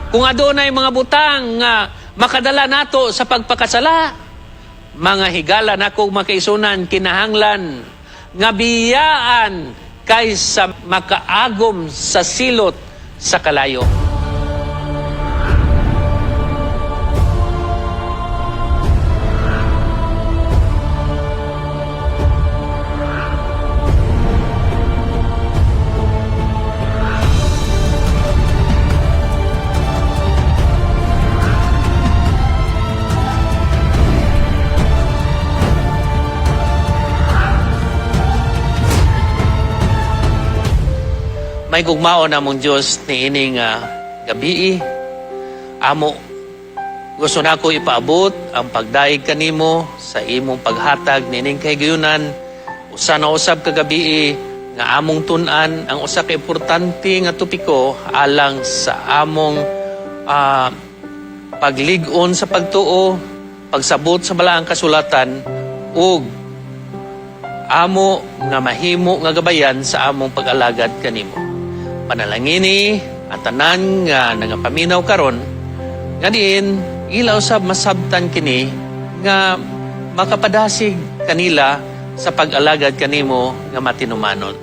Kung adunay mga butang nga makadala nato sa pagpakasala, mga higala nako, mga kaigsuonan, kinahanglan nga biyaan kaysa makaagom sa silot sa kalayo. May gugmaon among Diyos niining gabii. Amo, gusto nako ipaabot ang pagdayeg kanimo sa imong paghatag niining kahigayunan. Usa na usab ka gabii nga among tun-an ang usa ka importante nga topiko alang sa among paglig-on sa pagtuo, pagsabot sa balaang kasulatan ug amo nga mahimo nga gabayan sa among pag-alagad kanimo. Panalangini ang tanan nga nagapaminaw karon nga diin ila usab masabtan kini nga makapadasig kanila sa pag-alagad kanimo nga matinumanon.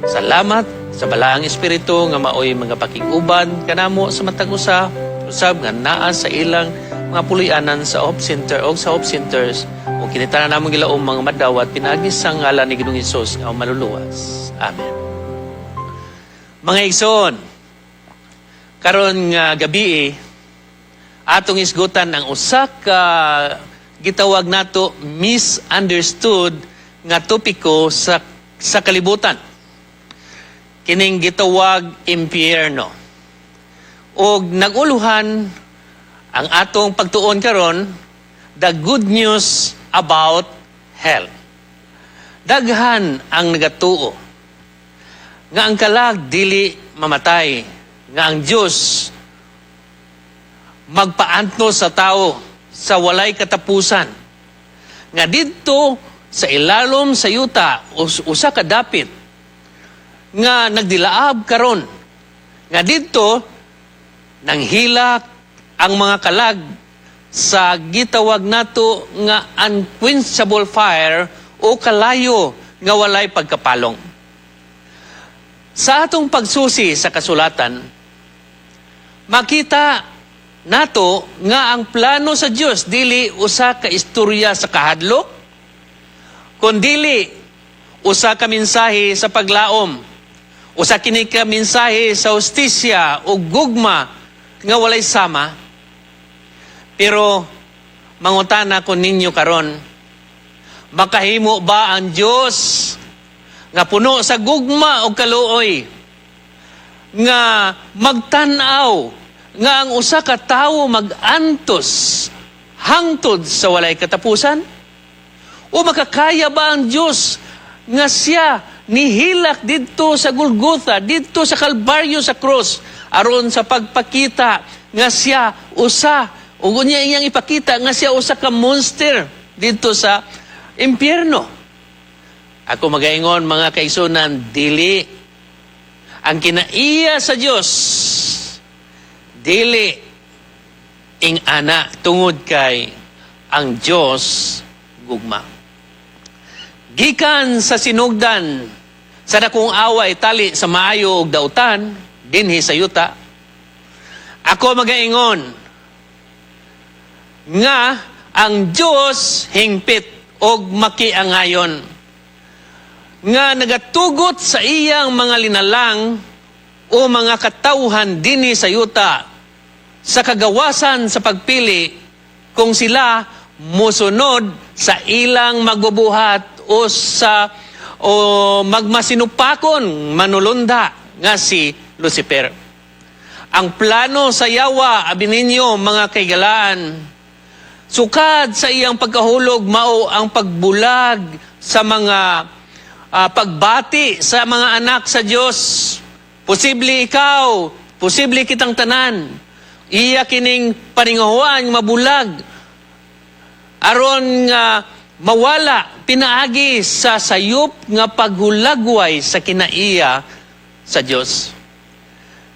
Salamat sa Balaang Espiritu nga maoy mga pakig-uban kanamo sa matag usa usab nga naa sa ilang mga puloy-anan sa Hope Center o sa Hope Centers ug kini tanan namong gilaom mga madawat pinaagi sa ngalan ni Ginoong Hesus nga maluluwas. Amen. Mga igsoon, karon nga gabi atong isgutan ang usa ka gitawag nato misunderstood nga topiko sa kalibutan. Kining gitawag impyerno. Og naguluhan ang atong pagtuon karon, the good news about hell. Daghan ang nagatuo nga ang kalag dili mamatay, nga ang Dios magpaantos sa tao sa walay katapusan. Nga didto sa ilalom sa yuta, usa ka dapit nga nagdilaab karon. Nga didto nanghilak ang mga kalag sa gitawag nato nga unquenchable fire o kalayo nga walay pagkapalong. Sa atong pagsusi sa kasulatan, makita nato nga ang plano sa Dios dili usa ka istorya sa kahadlok, kundili usa ka mensahe sa paglaom. Usa kini ka mensahe sa hustisya ug gugma nga walay sama. Pero mangutana ko ninyo karon, makahimo ba ang Dios nga puno sa gugma o kaluoy nga magtan-aw nga ang usa ka tawo mag-antos hangtod sa walay katapusan? O makakaya ba ang Dios nga siya nihilak didto sa Golgotha, didto sa Kalbaryo sa cross, aron sa pagpakita nga siya usa, ug unya iyang ipakita nga siya usa ka monster didto sa impyerno? Ako magaingon, mga kaigsuonan, dili. Ang kinaiya sa Dios dili ing ana tungod kay ang Dios gugma. Gikan sa sinugdan sa dakong away tali sa maayo ug dautan dinhi sa yuta, ako magaingon nga ang Dios hingpit og makiangayon nga nagatugot sa iyang mga linalang o mga katawhan dinhi sa yuta sa kagawasan sa pagpili kung sila musunod sa ilang magbubuhat o sa o magmasinupakon manulunda nga si Lucifer. Ang plano sa yawa, abi ninyo, mga kahigalaan, sukad sa iyang pagkahulog mao ang pagbulag sa mga pagbati sa mga anak sa Dios. Posible ikaw, posible kitang tanan. Iya kining paningahuan mabulag aron nga mawala pinaagi sa sayop nga paghulagway sa kinaiya sa Dios.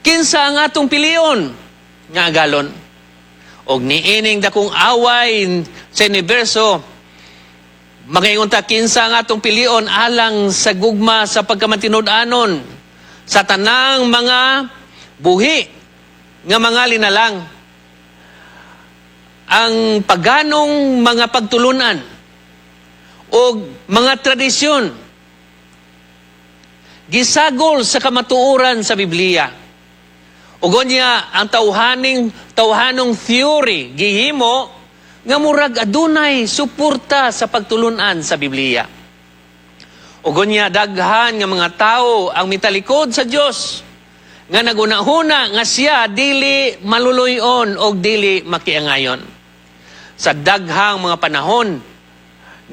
Kinsa ang atong pilion? nga agalon. Og niining dakong away sa universo, magaingon ta, kinsa ang atong pilion alang sa gugma sa pagkamatinud-anon sa tanang mga buhi nga mga linalang? Ang paganong mga pagtulunan o mga tradisyon gisagol sa kamatuoran sa Biblia. Ug unya ang tawhanong theory gihimo nga murag adunay suporta sa pagtulunan sa Biblia. Ug unya daghan nga mga tawo ang mitalikod sa Dios nga nagunahuna nga siya dili maluluyon og dili makiangayon. Sa daghang mga panahon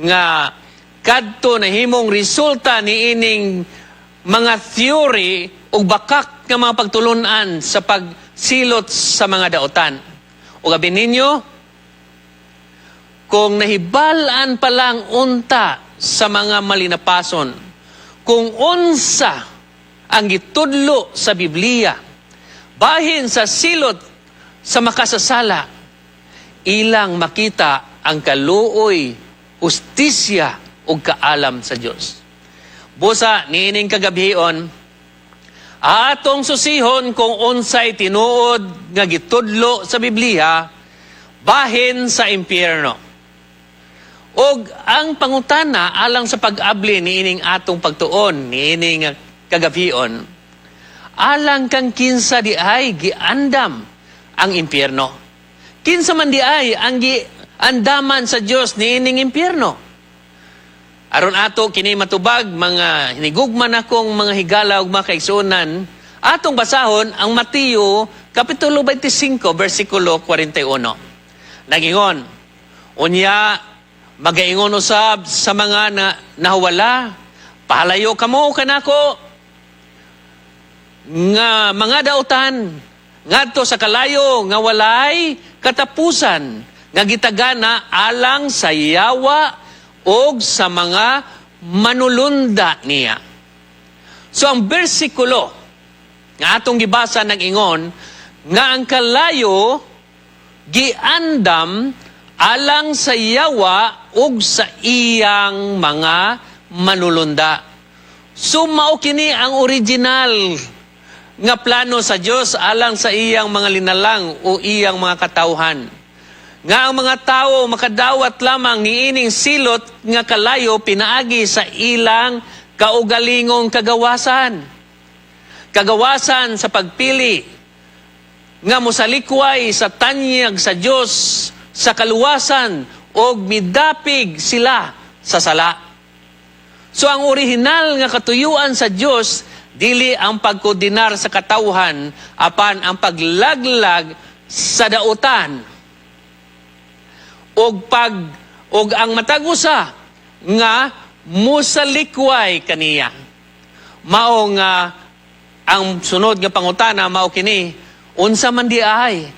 nga kadto nahimong resulta niining mga theory ug bakak nga mga pagtulunan sa pagsilot sa mga daotan. Ug abi ninyo, kung nahibal-an pa lang unta sa mga malinapason, kung unsa ang gitudlo sa Biblia, bahin sa silot sa makasasala, ilang makita ang kaluoy, hustisya ug kaalam sa Dios. Busa, niining kagabhion, atong susihon kung unsay tinuod nga gitudlo sa Biblia bahin sa impyerno. Og ang pangutana alang sa pag-abli niining atong pagtuon niining kagabhion, alang kang kinsa di ay giandam ang impyerno? Kinsa man di ay ang giandaman sa Dios niining impyerno? Aron ato kini matubag, mga hinigugma nakong mga higala ug mga kaigsuonan, atong basahon ang Mateo kapitulo 25 bersikulo 41. Nagingon, "Unya magaingon usab sa mga na, nahuwala, 'Pahalayo kamo kanako nga mga dautan ngadto sa kalayo nga walay katapusan nga gitagana alang sa yawa og sa mga manulunda niya.'" So ang bersikulo nga atong gibasa nag-ingon nga ang kalayo giandam alang sa yawa ug sa iyang mga manulunda. So mao kini ang original nga plano sa Dios alang sa iyang mga linalang o iyang mga katawhan, nga ang mga tao makadawat lamang niining silot nga kalayo pinaagi sa ilang kaugalingong kagawasan. Kagawasan sa pagpili nga mosalikway sa tanyag sa Dios sa kaluwasan og midapig sila sa sala. So ang orihinal nga katuyuan sa Dios dili ang pagkondenar sa katawhan apan ang paglaglag sa dautan og ang matag usa nga musalikway kaniya. Mao nga ang sunod nga pangutana mao kini: unsa man di ay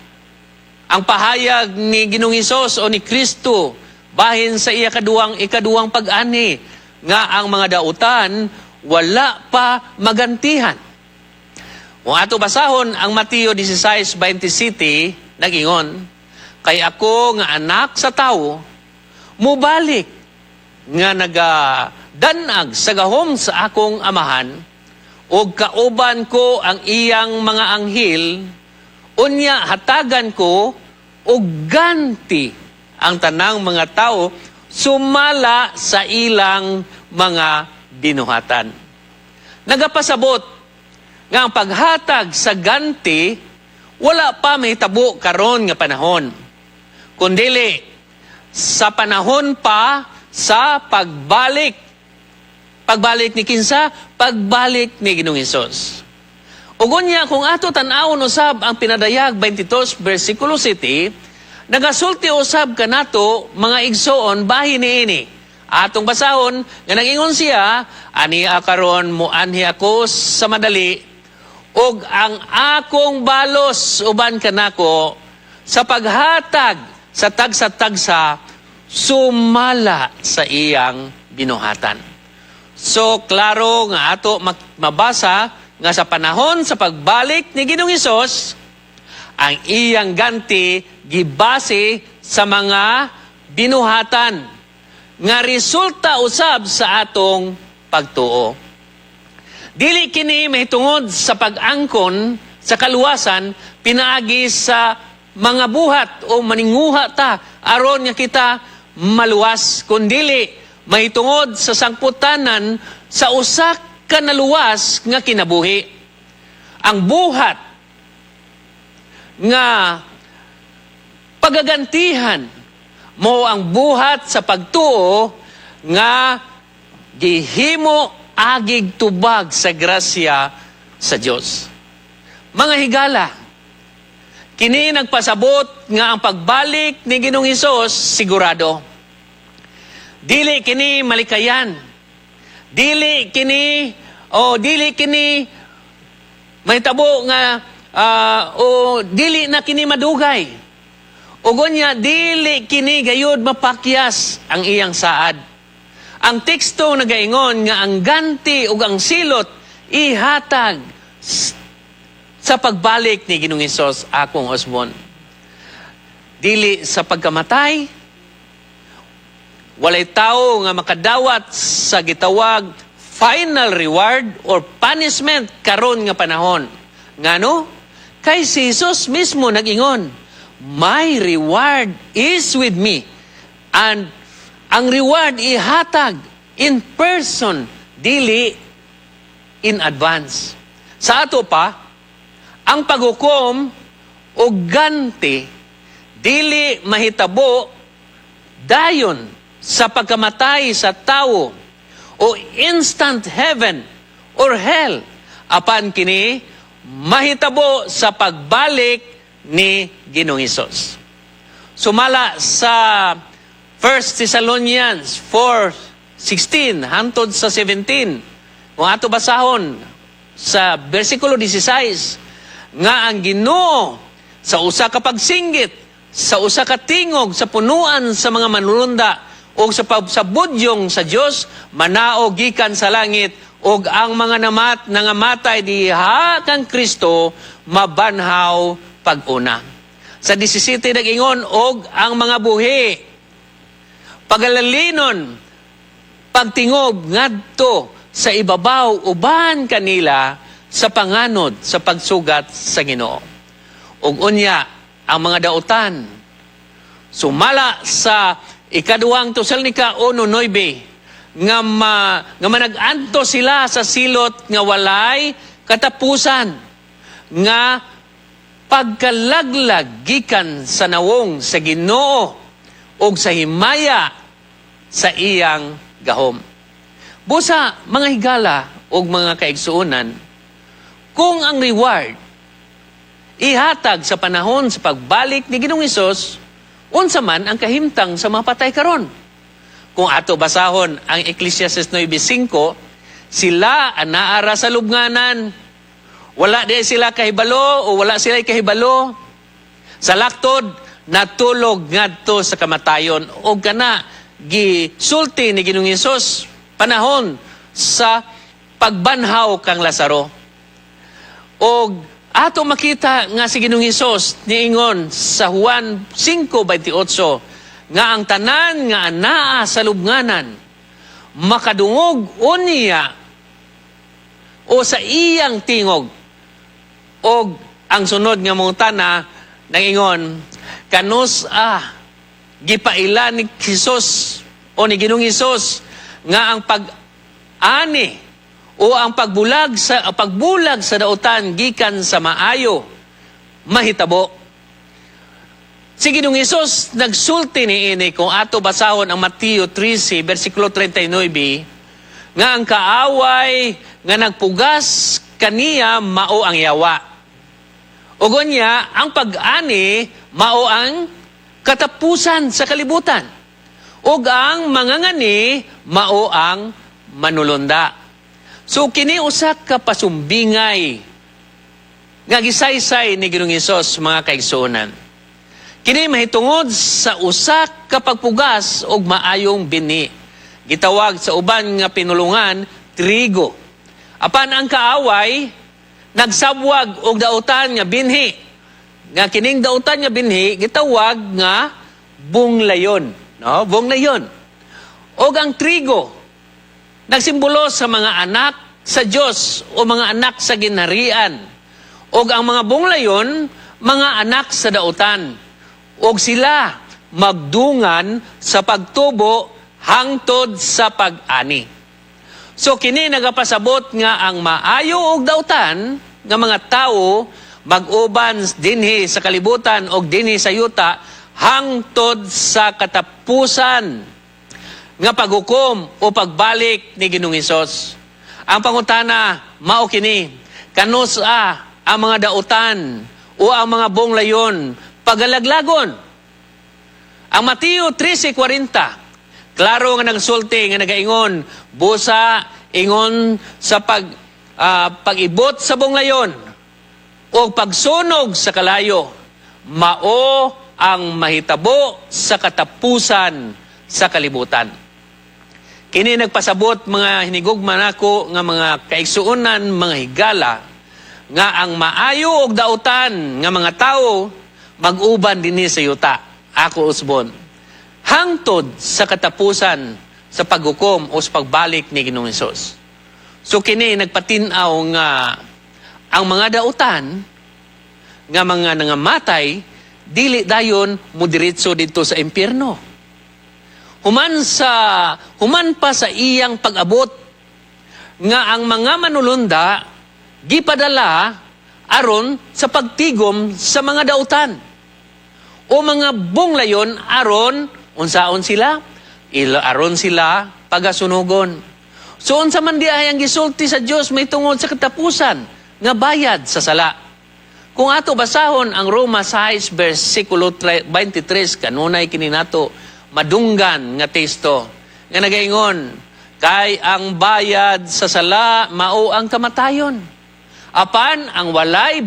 ang pahayag ni Ginoong Hesus o ni Kristo bahin sa iya ikaduwang pag-ani nga ang mga dautan wala pa magantihan? Kung ato basahon ang Mateo 16:27, nagingon, "Kay ako nga Anak sa Tawo mubalik nga nagadanag sa gahom sa akong Amahan ug kauban ko ang iyang mga anghel, unya hatagan ko og ganti ang tanang mga tao sumala sa ilang mga binuhatan." Nagapasabot nga ang paghatag sa ganti wala pa mahitabo karon nga panahon, kundili sa panahon pa sa pagbalik. Pagbalik ni kinsa? Pagbalik ni Ginoong Hesus. Ug unya kung ato tan-awon usab ang Pinadayag 22 versikulo 7, nagasulti usab kanato, mga igsoon, bahin niini. Atong basahon nga nagingon siya, "Ania karon muanhi ako sa madali ug ang akong balos uban kanako sa paghatag sa tagsa-tagsa sumala sa iyang binuhatan." So klaro nga ato mabasa nga sa panahon sa pagbalik ni Ginoong Hesus, Ang iyang ganti gibase sa mga binuhatan nga resulta usab sa atong pagtuo. Dili kini mahitungod sa pag-angkon sa kaluwasan pinaagi sa mga buhat o maninguha ta aron nga kita maluwas, kundili mahitungod sa sangputanan sa usa ka naluwas nga kinabuhi. Ang buhat nga pagagantihan mao ang buhat sa pagtuo nga gihimo agig tubag sa grasya sa Dios. Mga higala, kini nagpasabot nga ang pagbalik ni Ginoong Hesus sigurado. Dili kini malikayan. Dili kini o dili kini mahitabo nga o dili na kini madugay. Ug unya dili kini gayud mapakyas ang iyang saad. Ang teksto nagaingon nga ang ganti ug ang silot ihatag sa pagbalik ni Ginoong Hesus, akong usbon. Dili sa pagkamatay, walay tao nga makadawat sa gitawag final reward or punishment karon nga panahon. Ngano? Kay si Jesus mismo nag-ingon, "My reward is with me." And ang reward ihatag in person, dili in advance. Sa ato pa, ang paghukom o ganti dili mahitabo dayon sa pagkamatay sa tawo o instant heaven or hell, apan kini mahitabo sa pagbalik ni Ginoong Hesus. Sumala sa 1 Thessalonians 4:16 hangtod sa 17, kung ato basahon sa versikulo 16, nga ang Ginoo sa usa ka pagsinggit, sa usa ka tingog sa punuan sa mga manulunda ug sa pagsabudyong sa Dios, manaog gikan sa langit, ug ang mga nangamatay diha kang Kristo mabanhaw pag-una. Sa 17 nag-ingon, og ang mga buhi pagalalinon pagtingob ngadto sa ibabaw uban kanila sa panganod sa pagsugat sa Ginoo. Ug unya ang mga dautan, sumala sa Ikaduhang Tesalonika 1:9, nga manag-anto sila sa silot nga walay katapusan nga pagkalaglag gikan sa nawong sa Ginoo ug sa himaya sa iyang gahom. Busa, mga higala ug mga kaigsuonan, kung ang reward ihatag sa panahon sa pagbalik ni Ginoong Hesus, unsa man ang kahimtang sa mga patay karon? Kung ato basahon ang Ecclesiastes 9:5, sila anaa ra sa lubnganan. Wala di sila kahibalo o wala sila kahibalo. Sa laktod, natulog ngadto sa kamatayon o kana gisulti ni Ginoong Hesus panahon sa pagbanhaw kang Lazaro. Og ato makita nga si Ginoong Hesus niingon sa Juan 5:28 nga ang tanan nga anaa sa lubnganan makadungog unya o sa iyang tingog. Og ang sunod nga mangutana nangingon, kanus-a gipaila ni Jesus o ni Ginoong Hesus nga ang pag-ani o ang pagbulag sa dautan gikan sa maayo mahitabo? Si Ginoong Hesus nagsulti niini kung ato basahon ang Mateo 13 versikulo 39, nga ang kaaway nga nagpugas kaniya mao ang yawa. Ug unya ang pag-ani mao ang katapusan sa kalibutan. Ug ang mangangani mao ang manulunda. So kini usa ka pasumbingay nga gisaysay ni Ginoong Hesus, mga kaigsuonan. Kini mahitungod sa usa ka pagpugas og maayong bini. Gitawag sa uban nga pinulungan trigo. Apan ang kaaway nagsabwag og dautan nga binhi. Nga kining dautan nga binhi gitawag nga bunglayon, no? Bunglayon. Og ang trigo nagsimbolo sa mga anak sa Dios o mga anak sa ginharian. Og ang mga bunglayon, mga anak sa dautan. Og sila magdungan sa pagtubo hangtod sa pag-ani. So kini nagapasabot nga ang maayo og dautan nga mga tawo mag-uban dinhi sa kalibutan og dinhi sa yuta hangtod sa katapusan nga paghukom o pagbalik ni Ginoong Hesus. Ang pangutana mao kini, kanus-a ang mga dautan o ang mga bunglayon pagalaglagon? Ang Mateo 13:40, klaro nga nagsulti nga nagaingon, busa ingon sa pag-ibot sa bunglayon o pagsunog sa kalayo, mao ang mahitabo sa katapusan sa kalibutan. Kini nagpasabot, mga hinigugma nako nga mga kaigsuonan, mga higala, nga ang maayo og dautan nga mga tawo mag-uban dinhi sa yuta. Ako usbon, hangtod sa katapusan sa paghukom o sa pagbalik ni Ginoong Hesus. So kini nagpatin-aw nga ang mga dautan nga mga nangamatay dili dayon mudiretso didto sa impyerno. Human pa sa iyang pag-abot nga ang mga manulunda gipadala aron sa pagtigom sa mga dautan o mga bunglayon aron unsaon sila aron sila pagasunugon. So unsa man diay ang gisulti sa Dios may tungod sa katapusan nga bayad sa sala? Kung ato basahon ang Roma 6 versikulo 23, kanunay kini nato madunggan nga teksto nga nagaingon, "Kay ang bayad sa sala mao ang kamatayon. Apan ang walay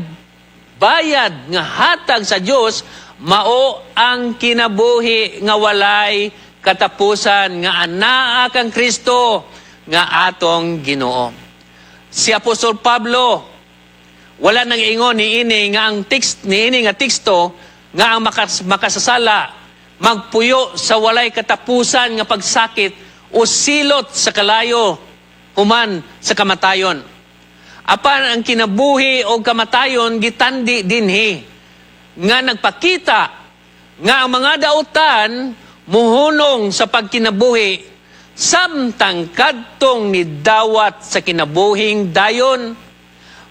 bayad nga hatag sa Dios mao ang kinabuhi nga walay katapusan nga anaa kang Kristo nga atong Ginoo." Si Apostol Pablo wala nang ingon niini nga ang text niini nga teksto nga ang makasasala magpuyo sa walay katapusan nga pagsakit o silot sa kalayo human sa kamatayon. Apan ang kinabuhi o kamatayon gitandi dinhi nga nagpakita nga ang mga dautan muhunong sa pagkinabuhi samtang kadtong nidawat sa kinabuhing dayon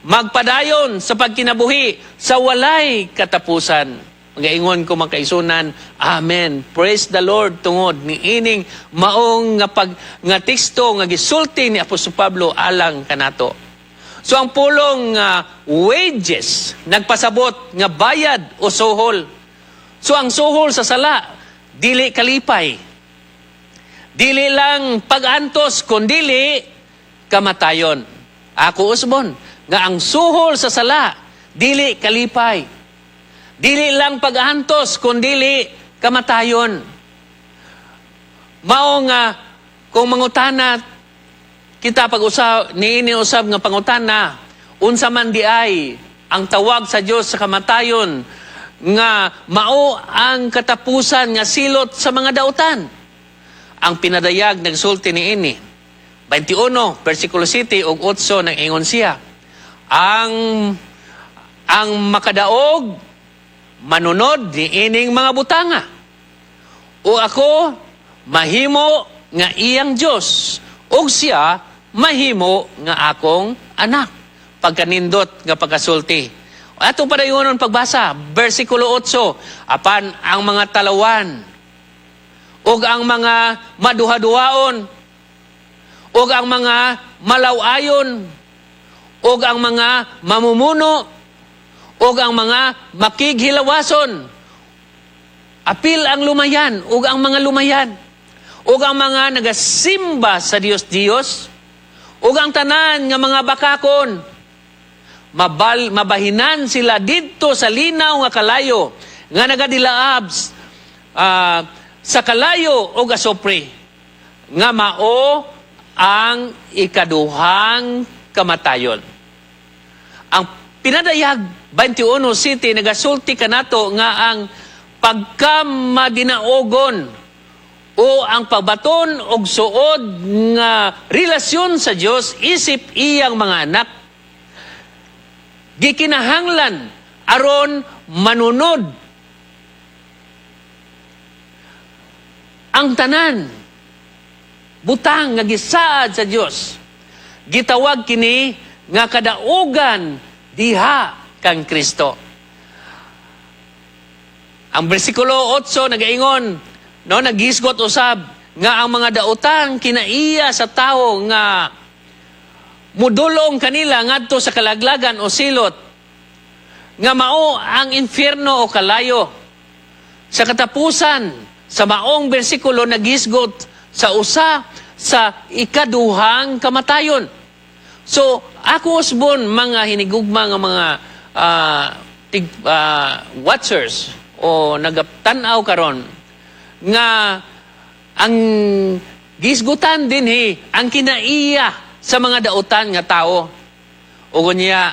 magpadayon sa pagkinabuhi sa walay katapusan. Magaingon ko, mga kaigsuonan, Amen. Praise the Lord tungod ni ining maong nga pag nga teksto nga gisulti ni Apostol Pablo alang kanato. So ang pulong nga wages nagpasabot nga bayad o suhol. So ang suhol sa sala dili kalipay. Dili lang pag-antos kundili kamatayon. Ako usbon nga ang suhol sa sala dili kalipay. Dili lang pag-antos kundili kamatayon. Mao nga kung mangutana kita pag-usab niini usab nga pangutana, unsa man di ay ang tawag sa Dios sa kamatayon nga mao ang katapusan nga silot sa mga dautan? Ang Pinadayag nagsulti niini. 21 versikulo 7 ug 8, nang ingon siya, Ang makadaog manunod ni ining mga butanga. O ako mahimo nga iyang Dios ug siya mahimo nga akong anak." Pagkanindot nga pagkasulti. Ato padayonon pagbasa, versikulo 8, "Apan ang mga talawan ug ang mga maduhaduhaon ug ang mga malaw-ayon ug ang mga mamumuno ug ang mga makighilawason, apil ang lumayan ug ang mga lumayan ug ang mga nagasimba sa Dios Dios ug ang tanan nga mga bakakon, mabahinan sila didto sa linaw nga kalayo nga nagadilaab sa kalayo ug asupre, nga mao ang ikaduhang kamatayon." Ang Pinadayag 21:7 nagasulti kanato nga ang pagkamadinaogon o ang pagbaton og suod nga relasyon sa Dios isip iyang mga anak gikinahanglan aron manunod ang tanan butang nga gisaad sa Dios. Gitawag kini nga kadaugan diha kang Kristo. Ang bersikulo 8 nagaingon, no, nagisgot usab nga ang mga daotang kinaiya sa tawo nga mudulong kanila ngadto sa kalaglagan o silot nga mao ang impyerno o kalayo. Sa katapusan sa maong bersikulo, nagisgot sa usa sa ikaduhang kamatayon. So ako usbon, mga hinigugma nga mga watchers o nagatan-aw karon, nga ang gisgutan dinhi ang kinaiya sa mga dautan nga tao o unya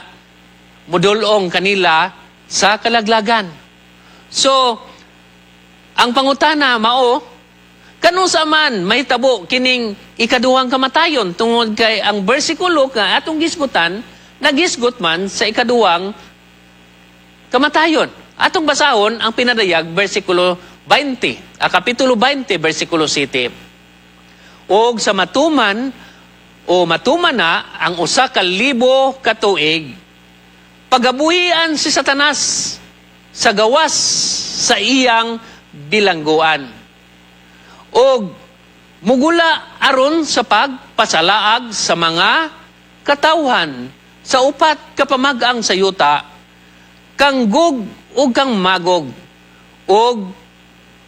mudulong kanila sa kalaglagan. So ang pangutana mao, kanus-a man mahitabo kining ikaduhang kamatayon, tungod kay ang bersikulo nga atong gisgutan nagisgot man sa ikaduhang kamatayon? Atong basahon ang Pinadayag bersikulo 20, kapitulo 20 bersikulo 7. Og sa matuman o matuman na ang 1,000 ka tuig, pagabuhian si Satanas sa gawas sa iyang bilangguan. Og mugula aron sa pagpasalaag sa mga katawhan sa upat ka pamag-ang sa yuta, kang Gog ug kang Magog, ug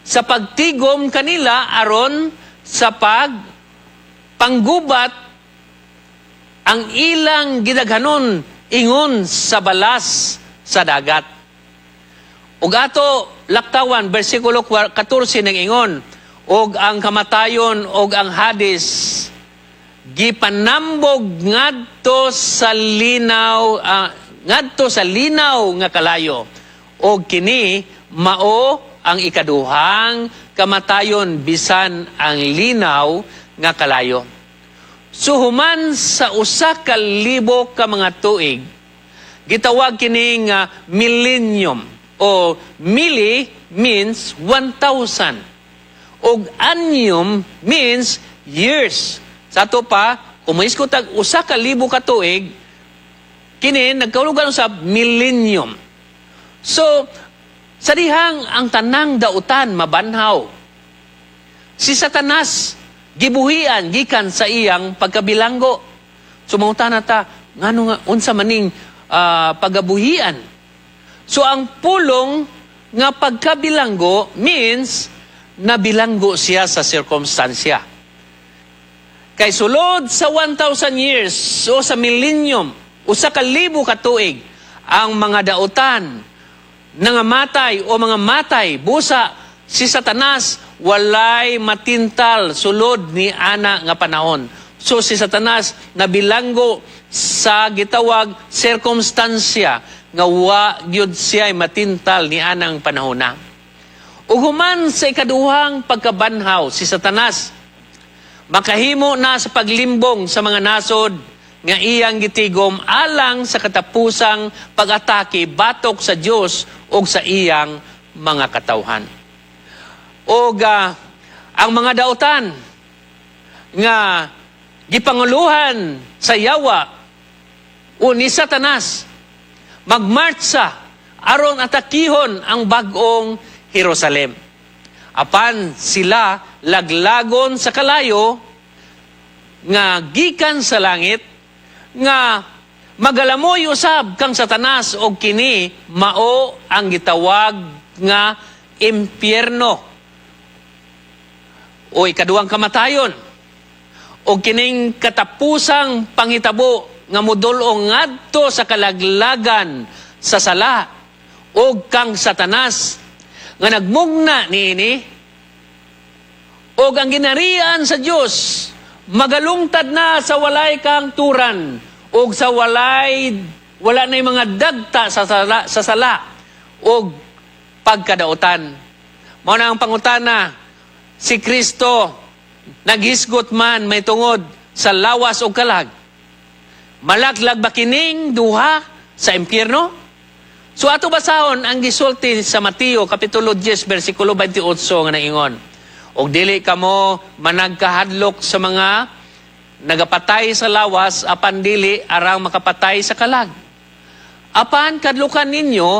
sa pagtigom kanila aron sa pag panggubat ang ilang gidaghanon ingon sa balas sa dagat. Ug ato laktawan bersikulo 14 ng ingon, "Og ang kamatayon og ang Hades gipanambog ngadto sa linaw nga kalayo, og kini mao ang ikaduhang kamatayon, bisan ang linaw nga kalayo." So human sa 1,000 ka mga tuig, gitawag kini nga millennium o milli means 1,000 ug annium means years. Sa ato pa, kung mohisgot tag 1,000 ka tuig, kini nagkahulugan sa millennium. So, sa dihang ang tanang dautan mabanhaw, si Satanas gibuhian gikan sa iyang pagkabilanggo. So mangutana ta, ngano nga unsa maning pagabuhian? So ang pulong nga pagkabilanggo means nabilanggo siya sa sirkumstansya. Kay sulod sa 1,000 years o sa millennium, 1,000 ka tuig, ang mga dautan nangamatay o mga matay, busa si Satanas walay matintal sulod ni ana nga panahon. So si Satanas nabilanggo sa gitawag sirkumstansya nga wa gyud siya matintal ni anang panahon na. Ug human sa ikaduhang pagkabanhaw, si Satanas makahimo na sa paglimbong sa mga nasod nga iyang gitigom alang sa katapusang pag-atake batok sa Dios ug sa iyang mga katawhan. Og ang mga dautan nga gipanguluhan sa yawa o ni Satanas magmartsa aron atakihon ang bag-ong Jerusalem. Apan sila laglagon sa kalayo nga gikan sa langit nga magalamoy usab kang Satanas, og kini mao ang gitawag nga impyerno o ikaduhang kamatayon. Og kining katapusang panghitabo nga mudul-ong ngadto sa kalaglagan sa sala og kang Satanas nga nagmugna niini, og ang ginarian sa Dios magalungtad na sa walay kahangturan og sa walay Wala na mga dagta sa sala ug pagkadautan. Mao na ang pangutana, si Kristo naghisgot man may tungod sa lawas o kalag. Malaglag ba kining duha sa impyerno? So ato basahon ang gisulti sa Mateo kapitulo 10 bersikulo 28 nga naingon: "Og dili kamo managkahadlok sa mga nagapatay sa lawas apan dili arang makapatay sa kalag. Apan kadlukan ninyo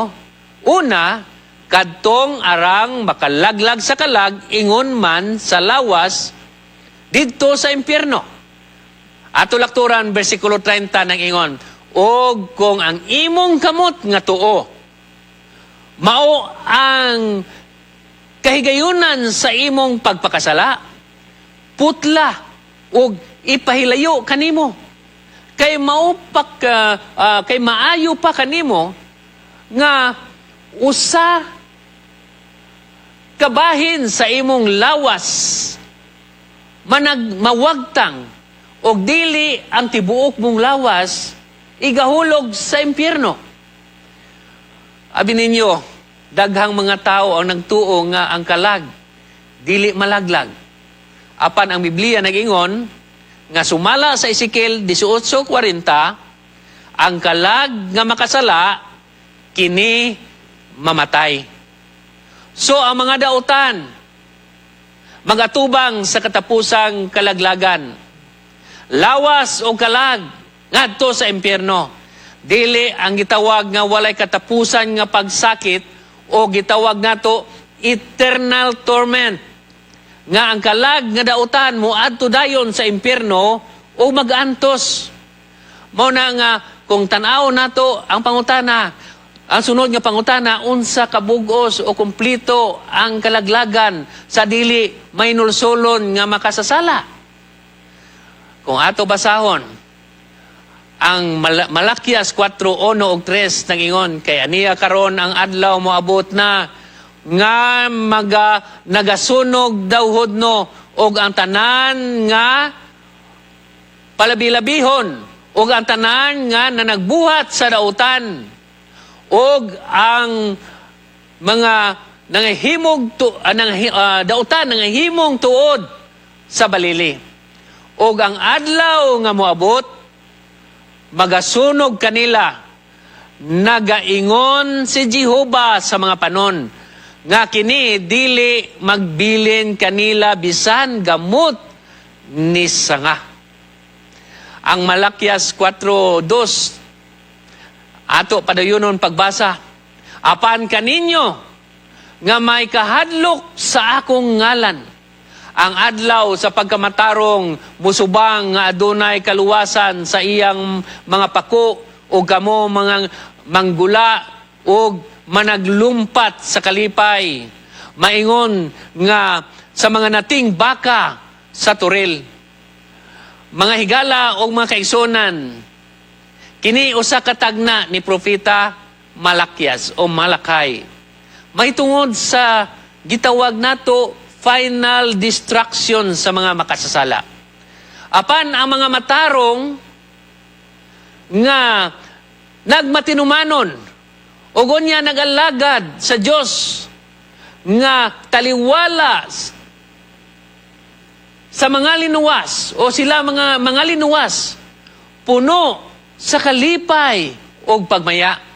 una kadtong arang makalaglag sa kalag ingon man sa lawas didto sa impyerno." Ato lakturan bersikulo 30 nang ingon, "Og kung ang imong kamot nga tuo mao ang kahigayunan sa imong pagpakasala, putla ug ipahilayo kanimo. Kay maayo pa kanimo nga usa kabahin sa imong lawas manag mawagtang og dili ang tibuok mong lawas igahulog sa impyerno." Abi ninyo, daghang mga tao ang nagtuo nga ang kalag dili malaglag. Apan ang Biblia nagingon nga sumala sa Ezekiel 18:40, ang kalag nga makasala kini mamatay. So ang mga dautan magatubang sa katapusang kalaglagan. Lawas o kalag ngadto sa impyerno. Dili ang gitawag nga walay katapusan nga pagsakit o gitawag nato eternal torment, nga ang kalag nga dautan moadto dayon sa impyerno o magantos. Mao na nga kung tan-aw nato ang pangutana, ang sunod nga pangutana, unsa kabugos o kumplito ang kalaglagan sa dili mahinulsolon nga makasasala? Kung ato basahon ang Malakias 4:1 ug 3, nangingon, "Kay aniya karon ang adlaw moabot na nga maga nagasunog daw hudno og ang tanan nga palabilabihon ug ang tanan nga nanagbuhat sa dautan ug ang mga nangahimog tu, dautan nangahimong tuod sa balili. Ug ang adlaw nga moabot, magasunog kanila, nagaingon si Jehova sa mga panon, nga kini dili magbilin kanila bisan gamot ni sanga." Ang Malakias 4:2, ato padayonon pagbasa: "Apan kaninyo nga may kahadlok sa akong ngalan, ang adlaw sa pagkamatarong musubang nga adunay kaluwasan sa iyang mga pako, ug kamo mga manggula ug managlumpat sa kalipay, maingon nga sa mga nating baka sa toril." Mga higala o mga kaigsunan, kini usa ka tagna ni Propeta Malakias o Malakay. Mahitungod sa gitawag nato final destruction sa mga makasasala. Apan ang mga matarong nga nagmatinumanon o unya nag-alagad sa Dios nga taliwala sa mga linuwas o sila mga linuwas, puno sa kalipay o pagmaya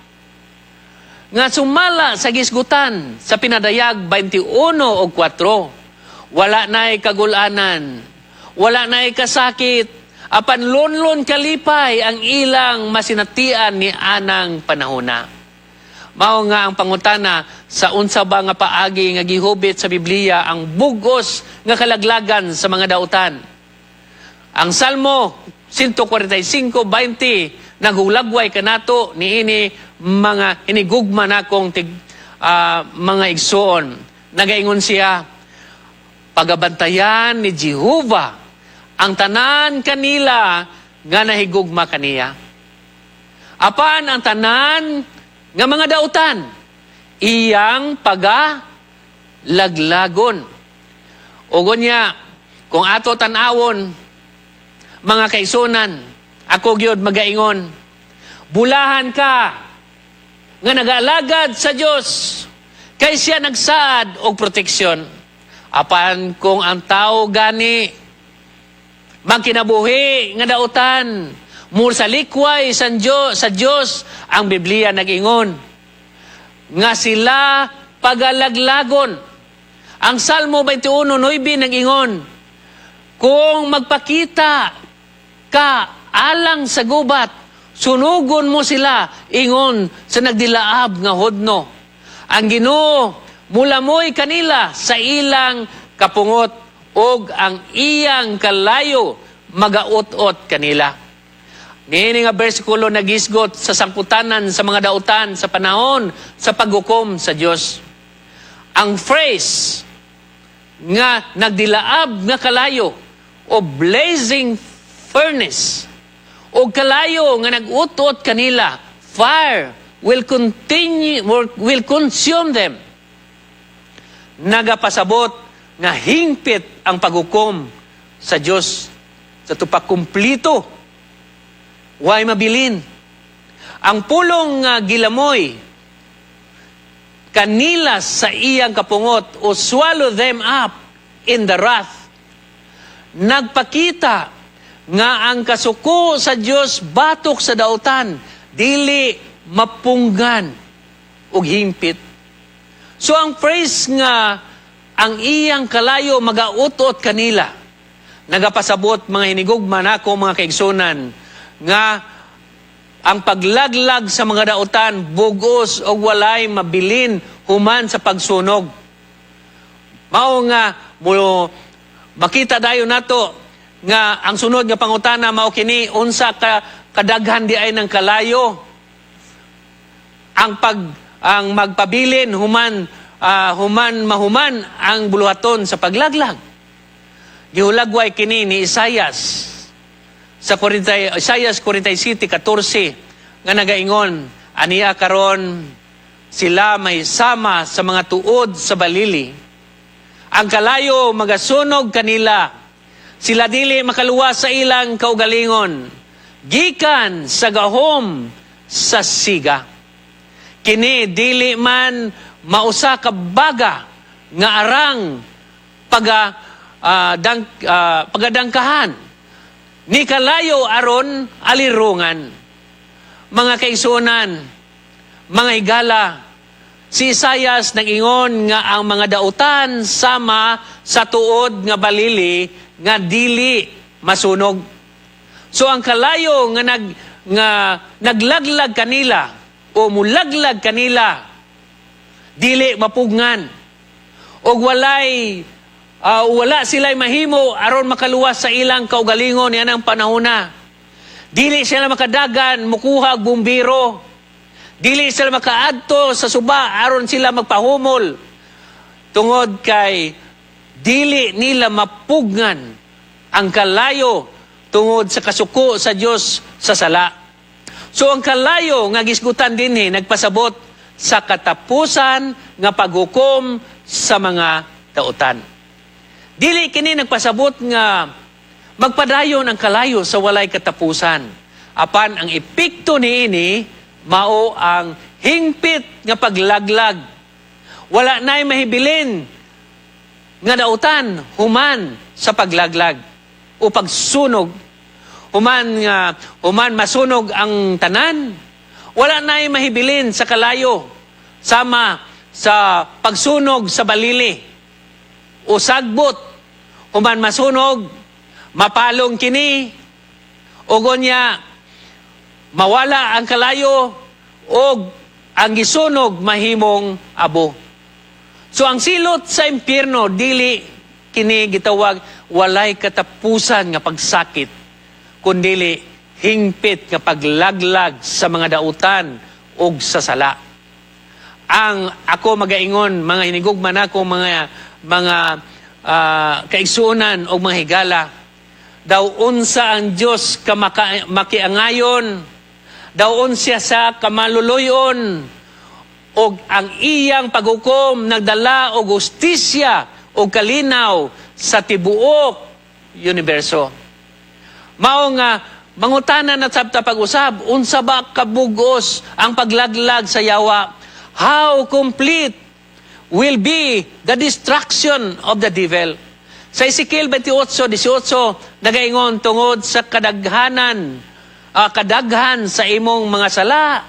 nga sumala sa gisgutan sa Pinadayag 21 og 4, wala na'y kagulanan, wala na'y kasakit, apan lunlun kalipay ang ilang masinatian ni anang panahona. Mao nga ang pangutana, sa unsa ba nga paagi nga gihubit sa Biblia ang bugos nga kalaglagan sa mga dautan? Ang Salmo 145:20 naghulagway kanato niini mga hinigugma nakong mga igsoon. Nagaingon siya, "Pagabantayan ni Jehova ang tanan kanila nga nahigugma kaniya. Apan ang tanan nga mga dautan, iyang paga laglagon." Ug unya, kung ato tan-awon, mga kaigsunan, ako gyud magaingon, Bulahan ka nga nag-alagad sa Dios kay siya nagsaad og proteksyon. Apan kung ang tao gani magkinabuhi nga dautan, mosalikway sa Dios, ang Biblia nag-ingon nga sila pagalaglagon. Ang Salmo 21:9 nag-ingon, "Kung magpakita ka alang sa gubat, sunugon mo sila ingon sa nagdilaab nga hodno. Ang Ginoo mulamoy kanila sa ilang kapungot ug ang iyang kalayo magaut-ot kanila." Niini nga bersikulo nagisgot sa sangputanan sa mga dautan sa panahon sa paghukom sa Dios. Ang phrase nga nagdilaab nga kalayo o blazing furnace o kalayo nga nag-ut-ot kanila, fire will continue, will consume them, nagapasabot nga hingpit ang paghukom sa Dios sa tupak kumplito, way mabilin. Ang pulong nga gilamoy kanila sa iyang kapungot o swallow them up in the wrath nagpakita nga ang kasuko sa Dios batok sa dautan dili mapunggan og hingpit. So ang phrase nga ang iyang kalayo magaut-ot kanila nagapasabot, mga hinigugma nako mga kaigsunan, nga ang paglaglag sa mga dautan bugos og walay mabilin human sa pagsunog. Mao nga mo makita dayon nato nga ang sunod nga pangutana mao kini: unsa ka kadaghan diay ng kalayo ang magpabilin human mahuman ang buluhaton sa paglaglag? Gihulagway kini ni Isayas sa 40, Isayas 47:14 nga nagaingon, "Aniya karon sila may sama sa mga tuod sa balili. Ang kalayo magasunog kanila. Sila dili makaluwas sa ilang kaugalingon gikan sa gahom sa siga. Kini dili man mausa ka baga nga arang pagadangkahan ni kalayo aron alirungan." Mga kaigsuonan, mga higala, si Isayas nag-ingon nga ang mga dautan sama sa tuod nga balili nga dili masunog. So ang kalayo nga naglaglag kanila o mulaglag kanila dili mapugngan og wala sila'y mahimo aron makaluwas sa ilang kaugalingon yan ang panahona. Dili sila makadagan mukuha og bumbiro. Dili sila makaadto sa suba aron sila magpahumol tungod kay dili nila mapugngan ang kalayo tungod sa kasuko sa Dios sa sala. So ang kalayo nga gisgutan dinhi nagpasabot sa katapusan nga paghukom sa mga dautan. Dili kini nagpasabot nga magpadayon ang kalayo sa walay katapusan. Apan ang epekto niini mao ang hingpit nga paglaglag. Wala na'y mahibilin nga dautan human sa paglaglag o pagsunog. Human masunog ang tanan, wala na'y mahibilin sa kalayo sama sa pagsunog sa balili o sagbot. Human masunog, mapalong kini ug unya mawala ang kalayo og ang gisunog mahimong abo. So ang silot sa impyerno dili kini gitawag walay katapusan nga pagsakit, kundili hingpit nga paglaglag sa mga dautan ug sa sala. Ang ako magaingon, mga hinigugma nako mga kaigsuonan og mga higala, daw unsa ang Dios ka makiangayon, daw unsa sa kamaluluyon, og ang iyang paghukom nagdala og hustisya og kalinaw sa tibuok universo. Mao nga Mangutana na sab ta pag-usab, unsa ba kabugos ang paglaglag sa yawa? How complete will be the destruction of the devil? Sa Ezekiel 28:18, nagaingon, "Tungod sa kadaghan sa imong mga sala,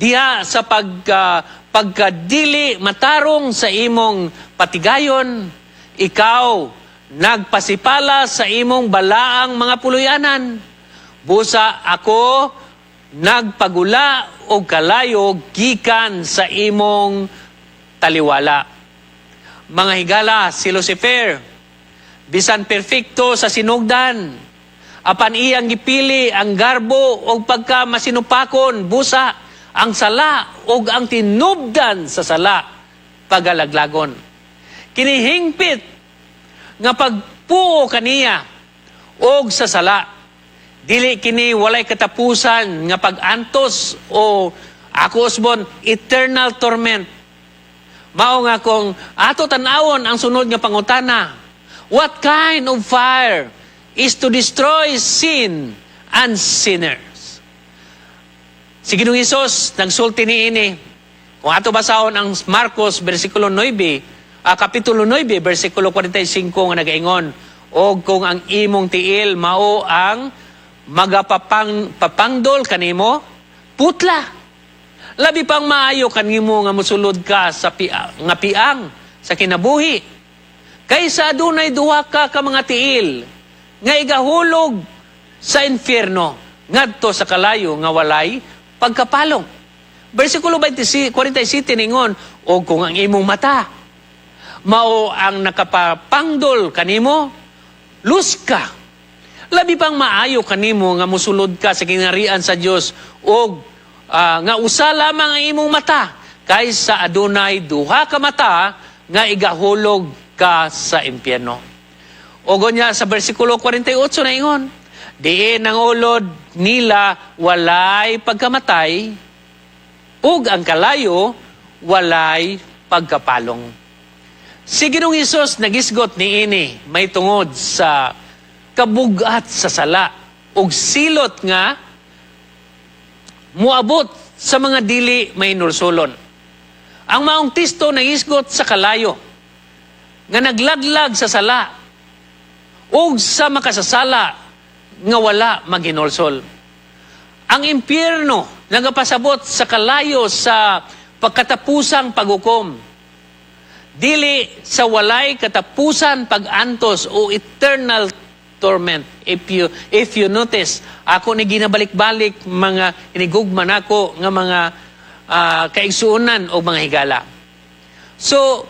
diha sa pagkadili matarong sa imong patigayon, ikaw nagpasipala sa imong balaang mga puluyanan. Busa ako nagpagula og kalayo gikan sa imong taliwala." Mga higala, si Lucifer, bisan perfecto sa sinugdan, apan iyang gipili ang garbo og pagka masinupakon, busa ang sala og ang tinubdan sa sala pagalaglagon. Kinihingpit nga pagpuo kaniya og sa sala. Dili kini walay katapusan nga pag-antos o ako usbon eternal torment. Mao nga kung ato tan-awon ang sunod nga pangutana, what kind of fire is to destroy sin and sinners? Si Ginoong Hesus nagsulti niini. Kung ato basahon ang Marcos versikulo 9, kapitulo 9 versikulo 45 nga nagaingon, "Og kung ang imong tiil mao ang magapapang papangdol kanimo, putla. Labi pang maayo kanimo nga mosulod ka sa nga piang sa kinabuhi kaysa adunay duha ka ka mga tiil nga igahulog sa impyerno, ngadto sa kalayo nga walay pagkapalong." Versikulo 20 47 ningon, "Og kung ang imong mata mao ang nakapapangdol kanimo, luska. Labi pang maayo kanimo nga mosulod ka sa kingharian sa Dios og nga usa lamang ang imong mata kaysa adunay duha ka mata nga igahulog ka sa impyerno." O niya sa versikulo 48 na ingon, "Diin ang ulod nila walay pagkamatay, ug ang kalayo walay pagkapalong." Si Ginoong Hesus nagisgot niini may tungod sa kabugat sa sala ug silot nga muabot sa mga dili mahinulsulon. Ang maong teksto nagisgot sa kalayo nga naglaglag sa sala ug sa makasasala nga wala maghinulsol. Ang impyerno nagapasabot sa kalayo sa pagkatapusang paghukom. Dili sa walay katapusan pag-antos o eternal torment. If you notice, ako ni ginabalik-balik, mga inigugma nako nga mga kaigsuonan o mga higala. So,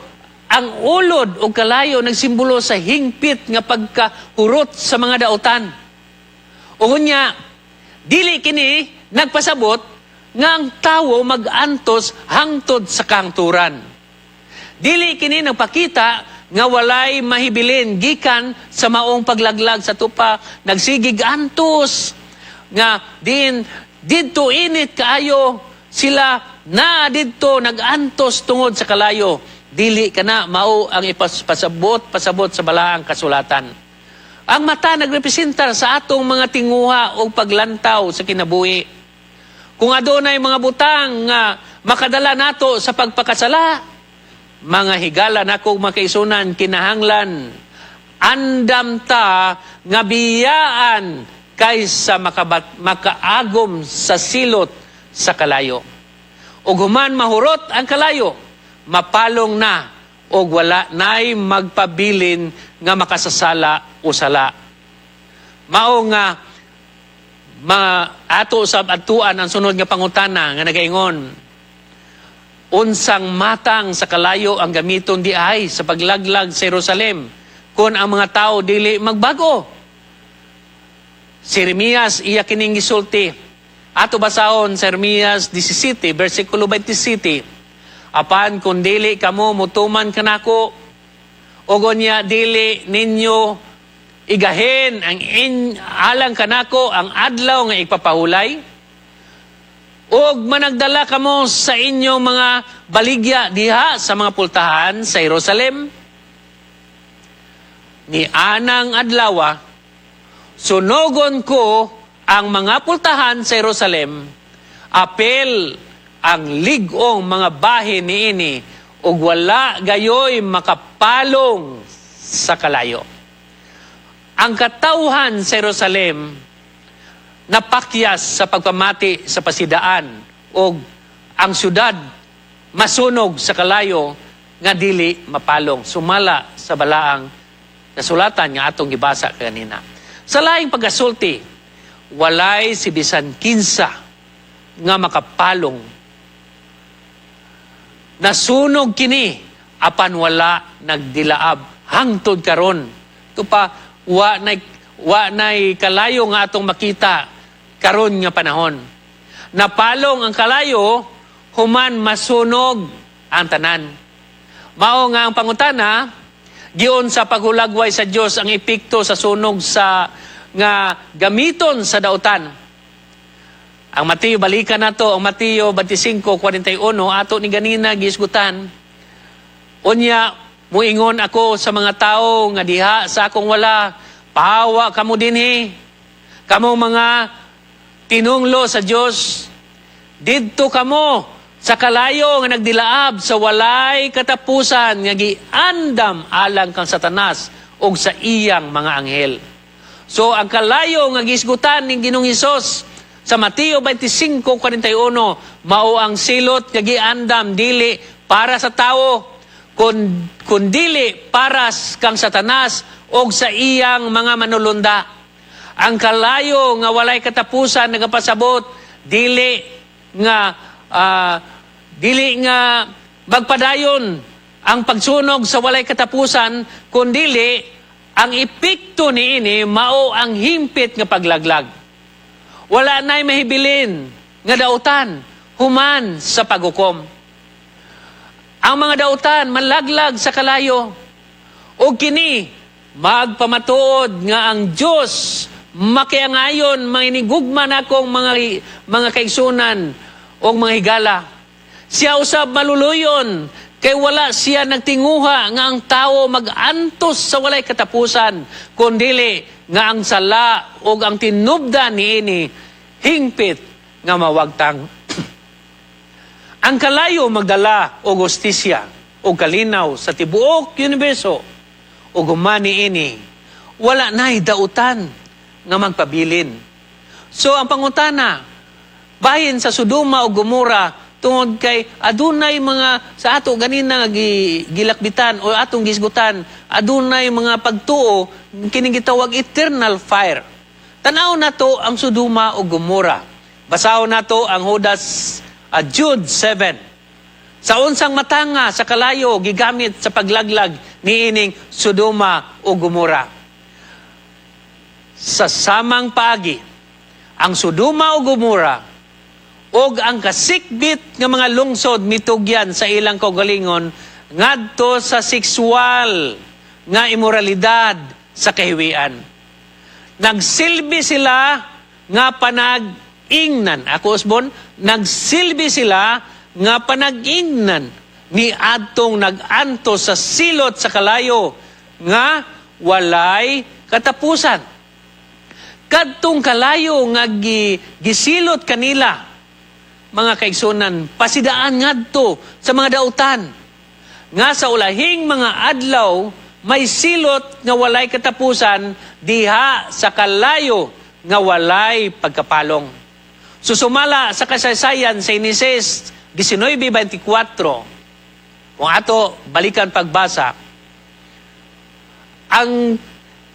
ang ulod o kalayo nagsimbolo sa hingpit nga pagkahurot sa mga dautan. O unya, dili kini nagpasabot nga ang tawo mag-antos hangtod sa kahangturan. Dili kini nagpakita nga walay mahibilin gikan sa maong paglaglag sa tupa, nagsigig antos nga din didto init kaayo sila na didto nagantos tungod sa kalayo. Dili kana mao ang ipasabot pasabot sa balaang kasulatan. Ang mata nagrepresentar sa atong mga tinguha o paglantaw sa kinabuhi. Kung adunay mga butang nga makadala nato sa pagpakasala, mga higala nako makaisunan, kinahanglan andam ta nga biyaan kaysa makaagom sa silot sa kalayo. Ug human mahurot ang kalayo, mapalong na og wala nay magpabilin nga makasasala o sala. Mao nga ma ato sab adtuan ang sunod nga pangutana nga nagaingon, unsang matang sa kalayo ang gamiton di ay sa paglaglag sa Jerusalem kung ang mga tao dili magbago? Si Jeremias iya kining gisulti. Ato basahon sa Jeremias 17 versikulo 27. "Apan kung dili kamo mutuman kanako ug unya dili ninyo igahin ang alang kanako ang adlaw nga ipapahulay, ug managdala kamo sa inyong mga baligya diha sa mga pultahan sa Jerusalem, ni anang adlawa sunogon ko Ang mga pultahan sa Jerusalem apil ang lig-ong mga bahin niini ug wala gayoy makapalong sa kalayo. Ang katawhan sa Jerusalem napakyas sa pagpamati sa pasidaan ug ang syudad masunog sa kalayo nga dili mapalong, sumala sa Balaang Kasulatan nga atong gibasa kanina. Sa laing pagkasulti, walay si bisan kinsa nga makapalong. Nasunog kini apan wala nagdilaab hangtod karon. Ito pa, wa nay kalayo nga atong makita karon nga panahon. Napalong ang kalayo human masunog ang tanan. Mao nga ang pangutana, giunsa paghulagway sa Dios ang epekto sa sunog sa nga gamiton sa dautan? Ang Mateo, balikan nato, ang Mateo 25:41, ato ni ganina gisgutan. "Unya, muingon ako sa mga tao nga diha sa akong wala, 'Pahawa kamo dinhi. Kamo mga tinunglo sa Dios. Didto kamo sa kalayo nga nagdilaab sa walay katapusan nga giandam alang kang Satanas ug sa iyang mga anghel.'" So ang kalayo nga gisgutan ning Ginoong Hesus sa Mateo 25:41 mao ang silot nga giandam dili para sa tawo kundili para kang Satanas og sa iyang mga manulunda. Ang kalayo nga walay katapusan nagapasabot dili nga magpadayon ang pagsunog sa walay katapusan, kundili ang epekto niini mao ang hingpit nga paglaglag. Wala na'y mahibilin nga dautan human sa paghukom. Ang mga dautan malaglag sa kalayo. O kini magpamatuod nga ang Dios makiangayon, mga inigugma nakong mga kaigsunan o mga higala. Siya usab maluluyon kay wala siya nagtinguha nga ang tao mag-antos sa walay katapusan, kundili nga ang sala ug ang tinubdan niini hingpit nga mawagtang. Ang kalayo magdala og hustisya o kalinaw sa tibuok universo, ug human niini wala na'y dautan nga magpabilin. So ang pangutana, bahin sa Sodoma o Gomora, tungod kay adunay mga sa ato ganina nga gilakbitan o atong gisgutan, adunay mga pagtuo kining gitawag eternal fire. Tanaw nato ang Sodoma o Gomora. Basahon nato ang Judas, Jude 7. Sa unsang matanga sa kalayo gigamit sa paglaglag niining Sodoma o Gomora? "Sa samang paagi, ang Sodoma o Gomora og ang kasikbit nga mga lungsod mitugyan sa ilang kaugalingon ngadto sa sexual nga imoralidad sa kahiwian. Nagsilbi sila nga panag-ingnan." Ako usbon, nagsilbi sila nga panag-ingnan ni adtong nag-antos sa silot sa kalayo nga walay katapusan. Kadtong kalayo nga gisilot kanila, mga kaigsunan, pasidaan ngadto sa mga dautan nga sa ulahing mga adlaw may silot nga walay katapusan diha sa kalayo nga walay pagkapalong. Susumala sa kasaysayan sa Henesis 19:24, kung ato balikan pagbasa, ang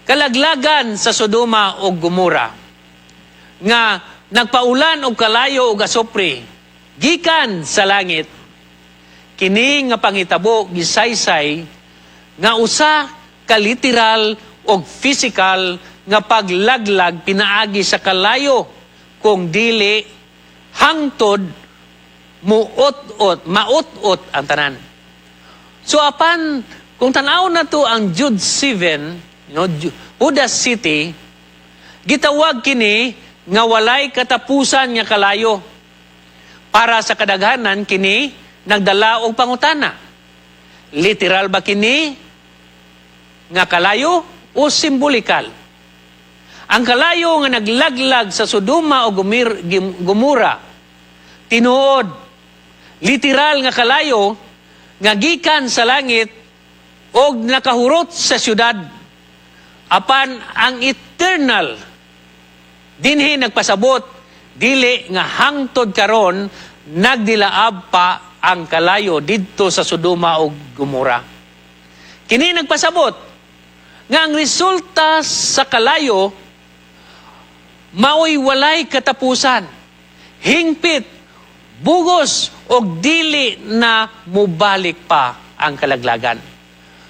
kalaglagan sa Sodoma o Gomora nga nagpaulan og kalayo og asupre gikan sa langit, kini nga panghitabo gisaysay nga usa ka literal og physical nga paglaglag pinaagi sa kalayo kung dili hangtod muot-ot, maut-ot ang tanan. So apan kung tan-aw na to ang Jude 7, Judas City, gitawag kini nga walay katapusan nga kalayo. Para sa kadaghanan, kini nagdala og pangutana. Literal ba kini nga kalayo o simbolikal? Ang kalayo nga naglaglag sa Sodoma o Gomora, tinuod, literal nga kalayo nga gikan sa langit og nakahurot sa syudad. Apan ang eternal dinhi nagpasabot dili nga hangtod karon nagdilaab pa ang kalayo didto sa Sodoma ug Gomora. Kini nagpasabot nga ang resulta sa kalayo maoy walay katapusan. Hingpit, bugos og dili na mubalik pa ang kalaglagan.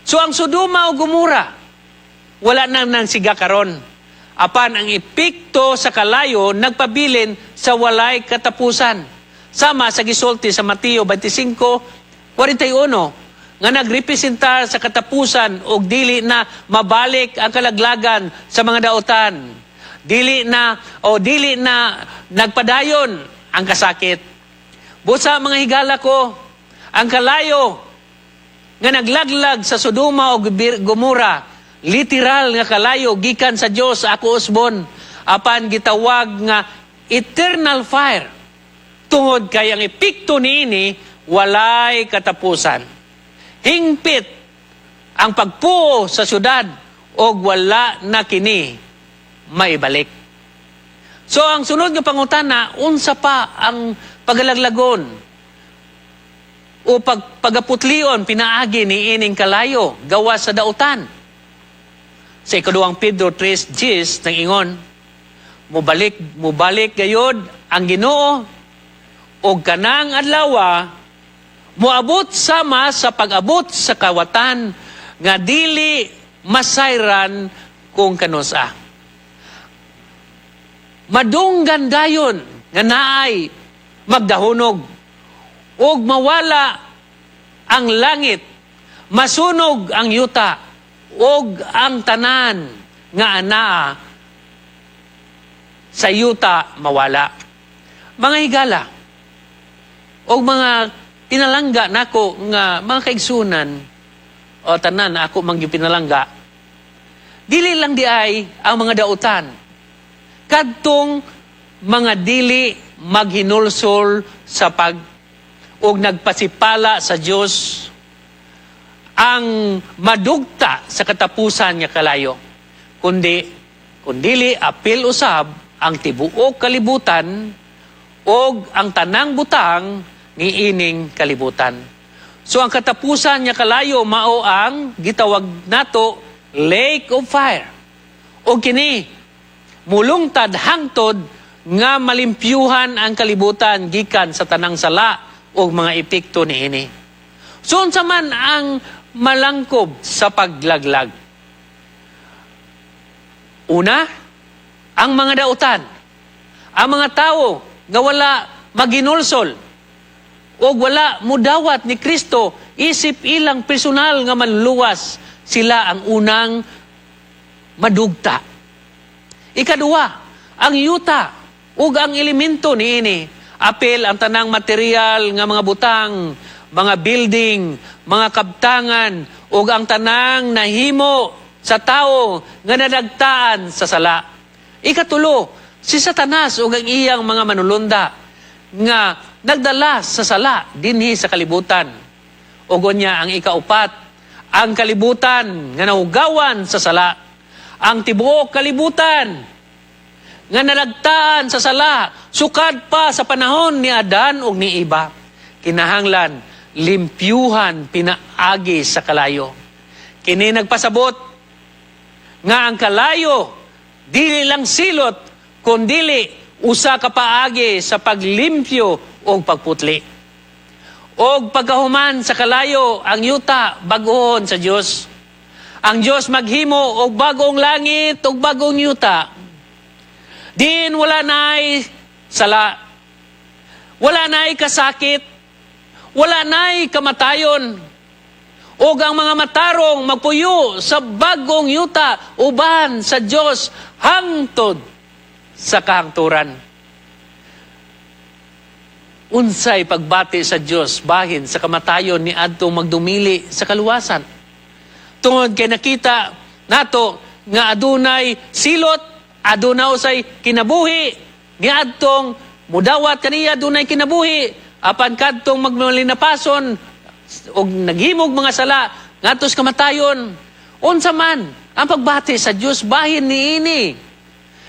So ang Sodoma o Gomora wala nang nang siga karon. Apan ang epekto sa kalayo nagpabilin sa walay katapusan. Sama sa gisulti sa Mateo 25:41 nga nagrepresentar sa katapusan og dili na mabalik ang kalaglagan sa mga dautan. Dili na o dili na nagpadayon ang kasakit. Busa, mga higala ko, ang kalayo nga naglaglag sa Sodoma o Gomora, literal nga kalayo gikan sa Dios, ako usbon, apan gitawag nga eternal fire tungod kay ang epekto niini walay katapusan. Hingpit ang pagpuo sa syudad og wala na kini maibalik. So ang sunod nga pangutana, unsa pa ang pagalaglagon o pagaputlion pinaagi ni ining kalayo gawas sa dautan? Sa Ikaduhang Pedro 3:10 nang ingon, mubalik mubalik gayod ang Ginoo og kanang adlawa moabot sama sa pag-abot sa kawatan nga dili masayran kung kanusa. Madunggan dayon nga naay magdahunog ug mawala ang langit, masunog ang yuta ug ang tanan nga anaa sa yuta mawala. Mga higala og mga pinalangga nako nga mga kaigsunan o tanan na ako mang pinalangga, dili lang di ay ang mga dautan, kadtong mga dili maghinulsol sa pag og nagpasipala sa Dios ang madugta sa katapusan nga kalayo, kundi kundili apil usab ang tibuok kalibutan og ang tanang butang niining kalibutan. So ang katapusan nga kalayo mao ang gitawag nato lake of fire. Og kini mulungtad hangtod nga malimpyuhan ang kalibutan gikan sa tanang sala og mga epekto niini. So unsa man ang malangkob sa paglaglag? Una, ang mga dautan. Ang mga tao nga wala maginulsol o wala mudawat ni Kristo isip ilang personal nga manluluwas, sila ang unang madugta. Ikaduha, ang yuta ug ang elemento niini. Apil ang tanang material nga mga butang, mga building, mga kabtangan ug ang tanang nahimo sa tao nga nadagtaan sa sala. Ikatulo, si Satanas ug ang iyang mga manulunda nga nagdala sa sala dinhi sa kalibutan. Ug unya ang ikaupat, ang kalibutan nga nahugawan sa sala. Ang tibuok kalibutan nga nalagtaan sa sala sukad pa sa panahon ni Adan ug ni Eva, kinahanglan limpyuhan pinaagi sa kalayo. Kini nagpasabot nga ang kalayo dili lang silot kundili usa ka paagi sa paglimpyo og pagputli. Og pagkahuman sa kalayo, ang yuta bag-ohon sa Dios. Ang Dios maghimo og bagong langit ug bagong yuta. Diin wala na'y sala. Wala na'y kasakit. Wala na'y kamatayon. Og ang mga matarong magpuyo sa bagong yuta uban sa Dios hangtod sa kahangturan. Unsay pagbati sa Dios bahin sa kamatayon ni adtong magdumili sa kaluwasan? Tungod kay nakita nato nga adunay silot Aduna usay kinabuhi niadtong mudawat kaniya, dunay kinabuhi, apan kadtong magmalinapason og naghimog mga sala ngadto sa kamatayon. Unsa man ang pagbati sa Dios bahin niini,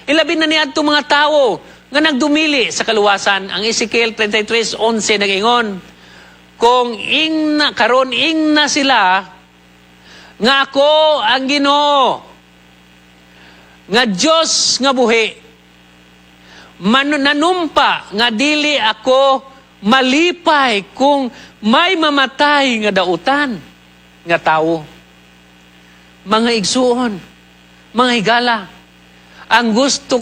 ilabi na niadtong mga tawo nga nagdumili sa kaluwasan? Ang Ezekiel 33:11 nag-ingon, kung ingna karon, ingna sila nga ako ang Ginoo nga Dios nga buhi, man nanumpa nga dili ako malipay kung may mamatay nga dautan nga tawo. Mga igsuon, mga higala, ang gusto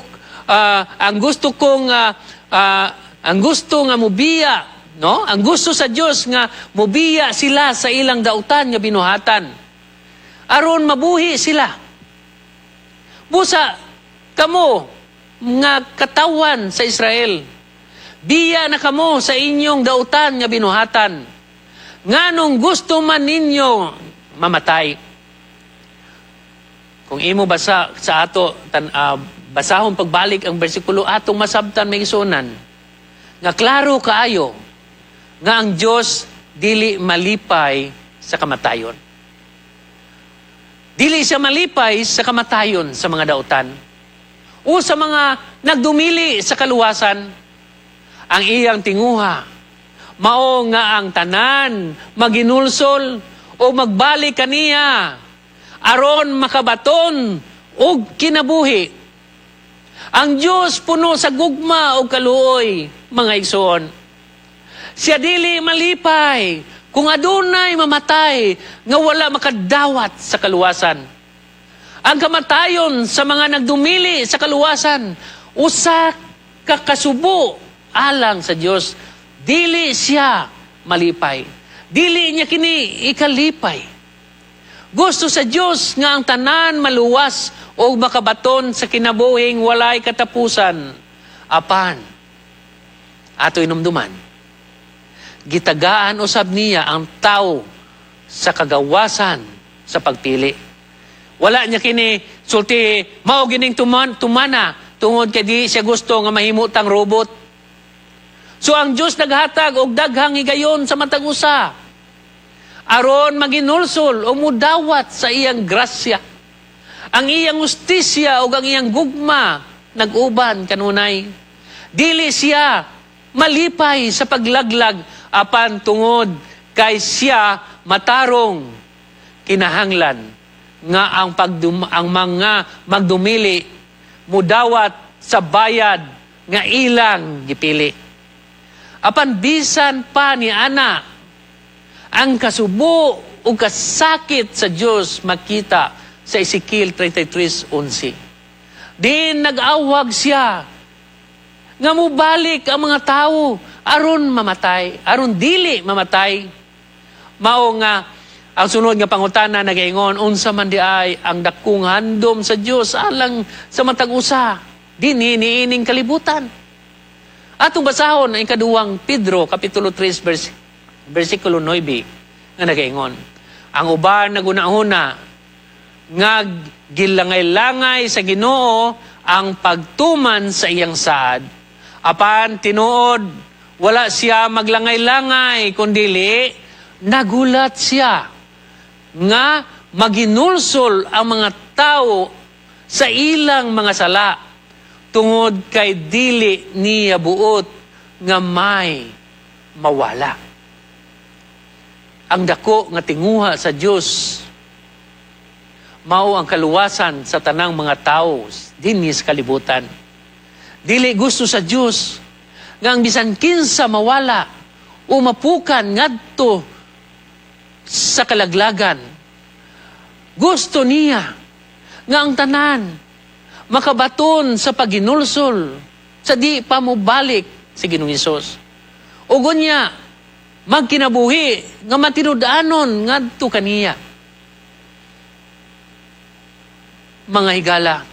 nga mubiya, no? Ang gusto sa Dios nga mubiya sila sa ilang dautan nga binuhatan aron mabuhi sila. Busa kamo nga katawan sa Israel, biya na kamo sa inyong dautan nga binuhatan. Nganong gusto man ninyo mamatay? Kung imo basa sa ato basahon pagbalik ang bersikulo, atong masabtan, mga igsuonan, nga klaro kaayo nga ang Dios dili malipay sa kamatayon. Dili siya malipay sa kamatayon sa mga dautan o sa mga nagdumili sa kaluwasan. Ang iyang tinguha mao nga ang tanan maginulsol o magbalik kaniya aron makabaton og kinabuhi. Ang Dios puno sa gugma ug kaluoy, mga igsoon. Siya dili malipay kung adunay mamatay nga wala makadawat sa kaluwasan. Ang kamatayon sa mga nagdumili sa kaluwasan usa ka kasubo alang sa Dios. Dili siya malipay. Dili niya kini ikalipay. Gusto sa Dios nga ang tanan maluwas o makabaton sa kinabuhing walay katapusan. Apan, ato inumduman, gitagaan usab niya ang tao sa kagawasan sa pagpili. Wala niya kini sulti mao gining tumana tungod kay di siya gusto nga mahimutang robot. So ang Dios naghatag og daghang higayon sa matag usa aron maginulsol o mudawat sa iyang grasya. Ang iyang hustisya ug ang iyang gugma nag-uban kanunay. Dili siya malipay sa paglaglag, apan tungod kay siya matarong, kinahanglan nga ang mga magdumili mudawat sa bayad nga ilang gipili. Apan bisan pa ni ana, ang kasubo ug kasakit sa Dios makita sa Ezekiel 33:11. Din nag-awag siya nga mubalik ang mga tao aron mamatay, aron dili mamatay. Mao nga ang sunod nga pangutana nagaingon, unsa man di ay ang dakong handom sa Dios alang sa matag usa dinhi niining kalibutan? Atong basahon ang ikaduwang Pedro kapitulo 3 versikulo 9 nga nagaingon, ang uban nagunahuna nga gilangay-langay sa Ginoo ang pagtuman sa iyang saad. Apan tinuod, wala siya maglangay-langay, kundili nagulat siya nga maginulsol ang mga tao sa ilang mga sala tungod kay dili niya buot nga may mawala. Ang dako nga tinguha sa Dios mao ang kaluwasan sa tanang mga tao dinhi sa kalibutan. Dili gusto sa Dios nga ang bisan kinsa mawala o mapukan ngadto sa kalaglagan. Gusto niya nga ang tanan makabaton sa paginulsol sa di pa mobalik si Ginoong Hesus. Ug unya magkinabuhi nga matinud-anon ngadto kaniya. Mga higala,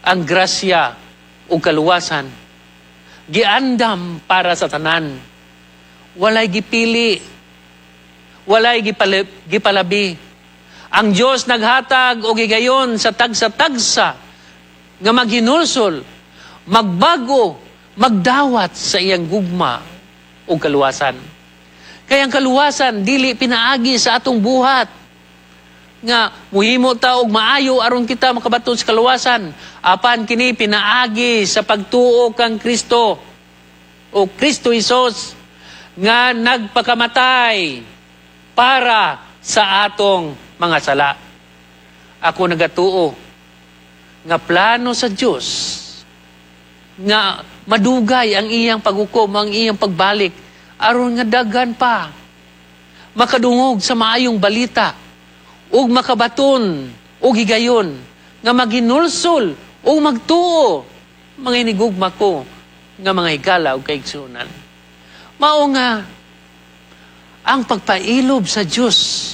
ang grasya ug kaluwasan giandam para sa tanan. Walay gipili, walay gipalabi. Ang Dios naghatag og higayon sa tagsa-tagsa Nga maghinulsol, magbago, magdawat sa iyang gugma o kaluwasan. Kaya ang kaluwasan dili pinaagi sa atong buhat nga muhimo ta og maayo aron kita makabaton sa kaluwasan, apan kini pinaagi sa pagtuo kang Kristo o Kristo Hesus nga nagpakamatay para sa atong mga sala. Ako nagatuo nga plano sa Dios nga madugay ang iyang paghukom, ang iyang pagbalik, aron nga daghan pa makadungog sa maayong balita ug makabaton og higayon nga maghinulsol ug magtuo, mga hinigugma ko nga mga higala ug kaigsuonan. Mao nga ang pagpailob sa Dios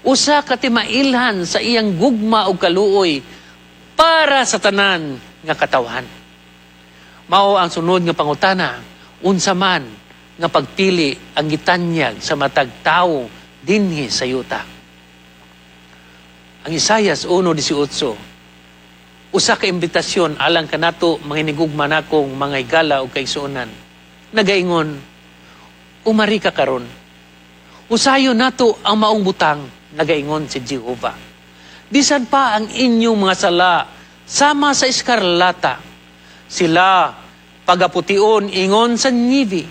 usa ka timailhan sa iyang gugma ug kaluoy para sa tanan nga katawhan. Mao ang sunod nga pangutana, unsa man nga pagpili ang gitanyag sa matag tawo dinhi sa yuta? Ang Isayas 1:18, usa ka imbitasyon alang kanato, mga hinigugma nakong mga higala ug kaigsuonan. Nagaingon, "Umari ka karon. Usayon nato ang maong butang," nagaingon si Jehova. "Bisan pa ang inyong mga sala sama sa eskarlata, sila pagapution ingon sa niebe.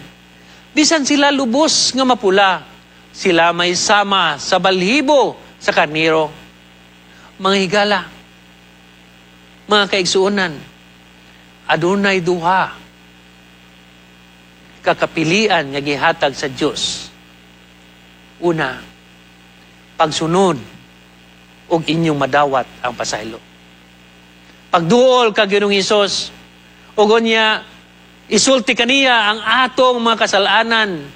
Bisan sila lubos nga mapula, sila may sama sa balhibo sa karniro." Mga higala, mga kaigsuonan, adunay duha ka kapilian nga gihatag sa Dios. Una, pagsunod ug inyong madawat ang pasaylo. Pagduol kang Ginoong Hesus ug unya isulti kaniya ang atong mga kasalanan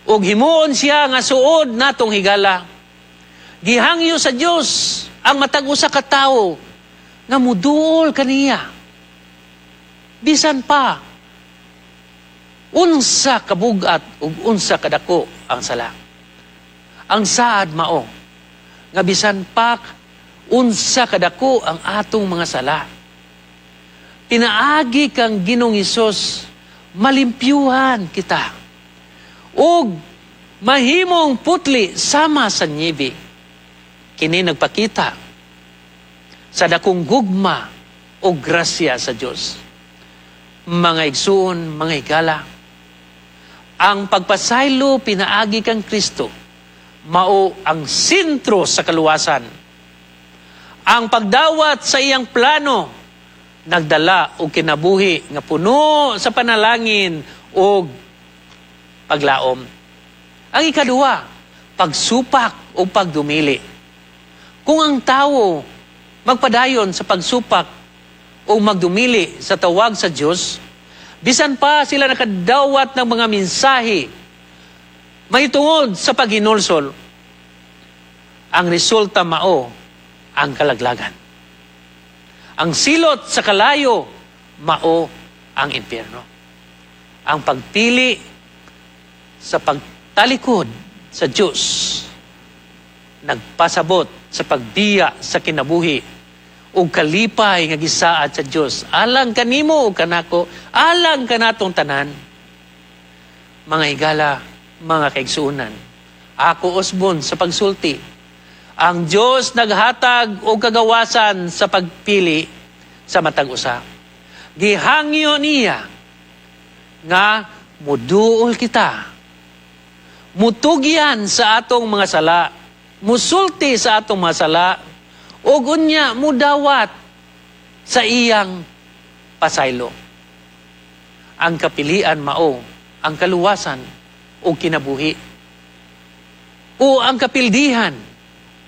ug himuon siya nga suod natong higala. Gihangyo sa Dios ang matag usa ka tawo nga muduol kaniya. Bisan pa unsa kabugat ug unsa kadako ang sala. Ang saad mao nga bisan pa unsa kadako ang atong mga sala, pinaagi kang Ginoong Hesus, malimpyuhan kita ug mahimong putli sama sa niebe. Kini nagpakita sa dakong gugma o grasya sa Dios. Mga igsuon, mga higala, ang pagpasaylo pinaagi kang Kristo mao ang sentro sa kaluwasan. Ang pagdawat sa iyang plano nagdala og kinabuhi nga puno sa panalangin ug paglaom. Ang ikaduha, pagsupak o pagdumili. Kung ang tawo magpadayon sa pagsupak o magdumili sa tawag sa Dios, bisan pa sila nakadawat ng mga mensahe mahitungod sa paghinulsol, ang resulta mao ang kalaglagan. Ang silot sa kalayo mao ang impyerno. Ang pagpili sa pagtalikod sa Diyos nagpasabot sa pagbiya sa kinabuhi ug kalipay nga gisaad sa Dios alang kanimo ug kanako, alang kanatong tanan. Mga higala, mga kaigsuonan, ako usbon sa pagsulti, ang Dios naghatag og kagawasan sa pagpili sa matag usa. Gihangyo niya nga muduol kita, mutugyan sa atong mga sala, musulti sa atong mga sala, ug unya mudawat sa iyang pasaylo. Ang kapilian mao ang kaluwasan o kinabuhi o ang kapildihan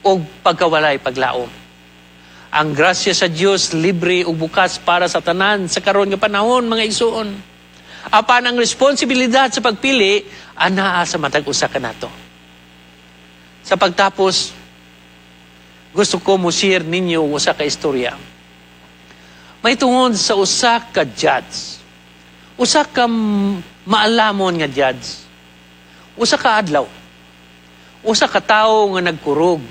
o pagkawalay paglaom. Ang grasya sa Dios libre ug bukas para sa tanan sa karon nga panahon, mga igsuon. Apan ang responsibilidad sa pagpili anaa sa matag usa kanato. Sa pagtapos, gusto ko mo share ninyo ang usa ka istorya. Mahitungod sa usa ka judge. Usa ka maalamon nga judge. Usa ka adlaw, usa ka tawo nga nagkurog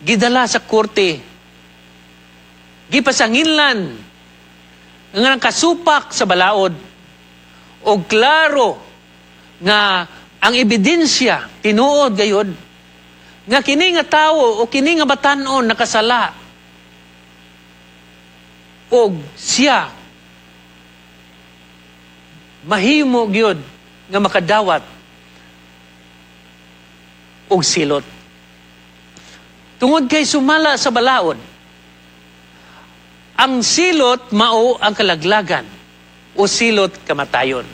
gidala sa korte. Gipasanginlan nga nakasupak sa balaod o klaro nga ang ebidensya tinuod gayod nga kini nga tawo o kini nga batan-on nakasala og siya mahimo gyud nga makadawat og silot. Tungod kay sumala sa balaod, ang silot mao ang kalaglagan o silot kamatayon.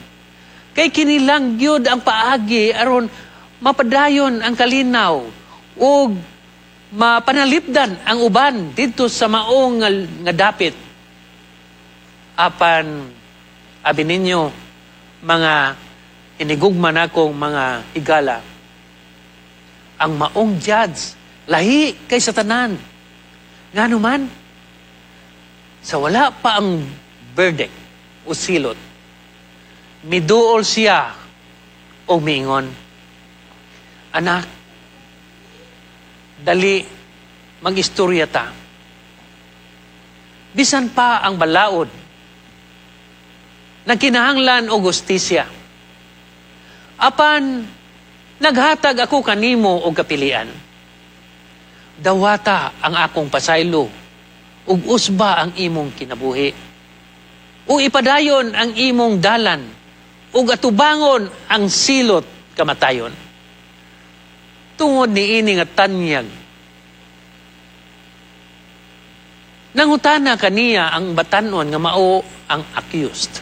Kay kini lang gyud ang paagi aron mapadayon ang kalinaw ug mapanalipdan ang uban didto sa maong nga dapit. Apan abi ninyo, mga inigugma nakong mga higala, ang maong judge lahi kay sa tanan. Ngano man, sa wala pa ang verdict o silot, miduol siya o miingon, "Anak, dali mag-istorya ta. Bisan pa ang balaod, nagkinahanglan og hustisya. Apan, naghatag ako kanimo og kapilian. Dawata ang akong pasaylo ug usba ang imong kinabuhi. O ipadayon ang imong dalan ug atubangon ang silot kamatayon." Tungod niini nga tanyag, nangutana kaniya ang batan-on nga mao ang accused,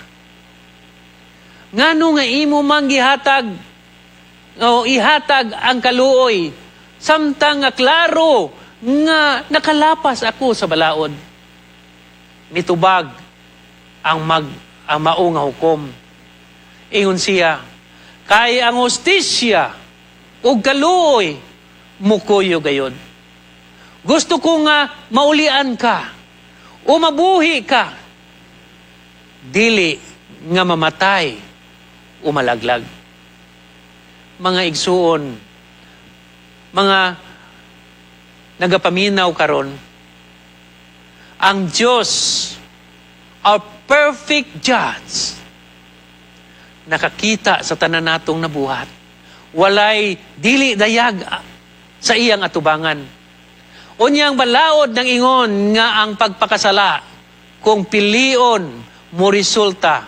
"Ngano nga imo man gihatag o ihatag ang kaluoy samtang nga klaro nga nakalapas ako sa balaod?" Mitubag ang mao nga hukom. Ingon siya, "Kay ang hustisya ug kaluoy mukuyo gayod. Gusto ko nga maulian ka o mabuhi ka, dili nga mamatay o malaglag." Mga igsuon, mga nagapaminaw karon, ang Diyos, our perfect judge, nakakita sa tanan natong nabuhat. Walay dili dayag sa iyang atubangan. Unyang balaod ng ingon nga ang pagpakasala kung pilion mo resulta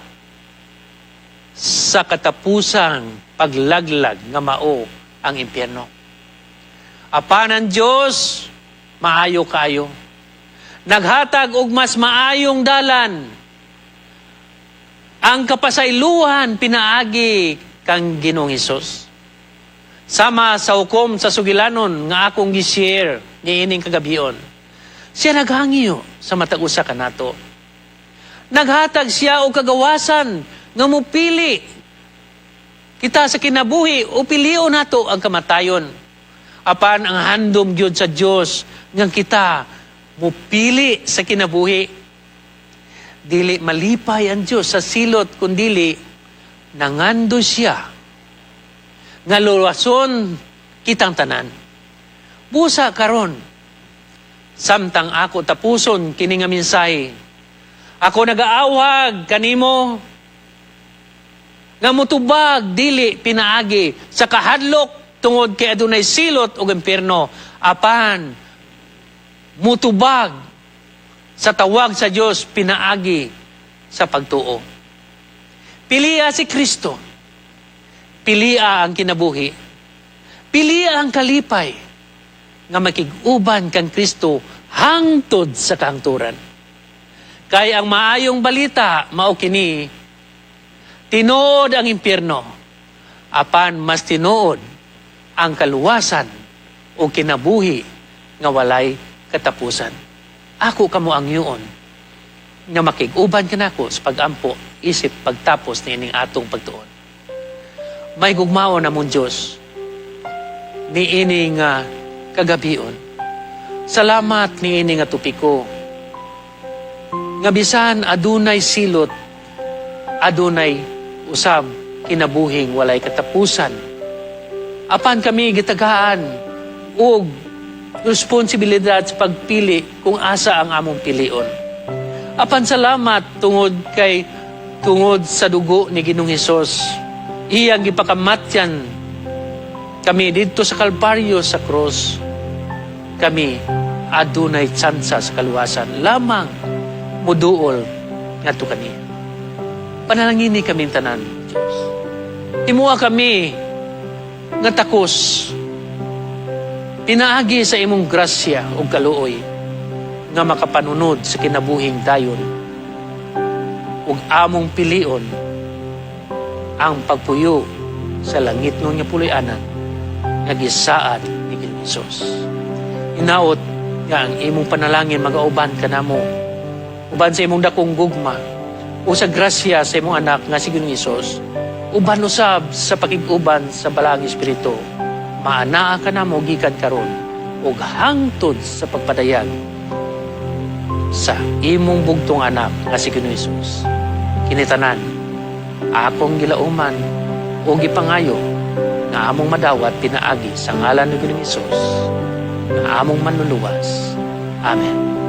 sa katapusang paglaglag nga mao ang impyerno. Apan ang Diyos, maayo kayo. Naghatag og mas maayong dalan. Ang kapasaylohan pinaagi kang Ginoong Hesus. Sama sa hukom sa sugilanon nga akong gi-share niining kagabion. Siya naghangyo sa matag usa kanato. Naghatag siya og kagawasan nga mupili kita sa kinabuhi o pilion nato ang kamatayon. Apan ang handom gyud sa Dios nga kita mupili sa kinabuhi. Dili malipay ang Dios sa silot kundili nangando siya nga luwason kitang tanan. Busa karon, samtang ako tapuson kini nga mensahe, ako nagaawhag kanimo nga mutubag dili pinaagi sa kahadlok tungod kay adunay silot ug impierno, apan mutubag sa tawag sa Dios pinaagi sa pagtuo. Pilia si Kristo. Pilia ang kinabuhi. Pilia ang kalipay nga makig-uban kang Kristo hangtod sa kahangturan. Kay ang maayong balita mao kini: tinuod ang impyerno, apan mas tinuod ang kaluwasan o kinabuhi nga walay katapusan. Ako kamo angyoon nga makig-uban kanako sa pagampo isip pagtapos niining atong pagtuon. Mahigugmaon namong Diyos, niini nga kagabion. Salamat niini nga topiko. Nga bisan adunay silot, adunay usab kinabuhing walay katapusan. Apan kami gitagaan og Responsibilidad sa pagpili kung asa ang among pilion. Apan salamat tungod kay tungod sa dugo ni Ginoong Hesus, iyang gipakamatyan kami didto sa Kalbaryo, sa cross. Kami adunay tsansa sa kaluwasan lamang muduol ngadto kaniya. Panalangini kami tanan, Diyos. Himua kami nga takos pinaagi sa imong grasya ug kaluoy nga makapanunod sa kinabuhing dayon ug among pilion ang pagpuyo sa langitnon nga puloy-anan nga gisaad ni Ginoong Hesus. Hinaot nga ang imong panalangin magauban kanamo uban sa imong dakong gugma o sa grasya sa imong anak nga si Ginoong Hesus, uban usab sa pakig-uban sa Balaang Espiritu, maanaa kanamo gikan karon ug hangtod sa pagpadayag sa imong bugtong anak nga si Ginoong Hesus. Kini tanan akong gilauman o gipangayo nga among madawat pinaagi sa ngalan ni Ginoong Hesus nga among Manluluwas. Amen.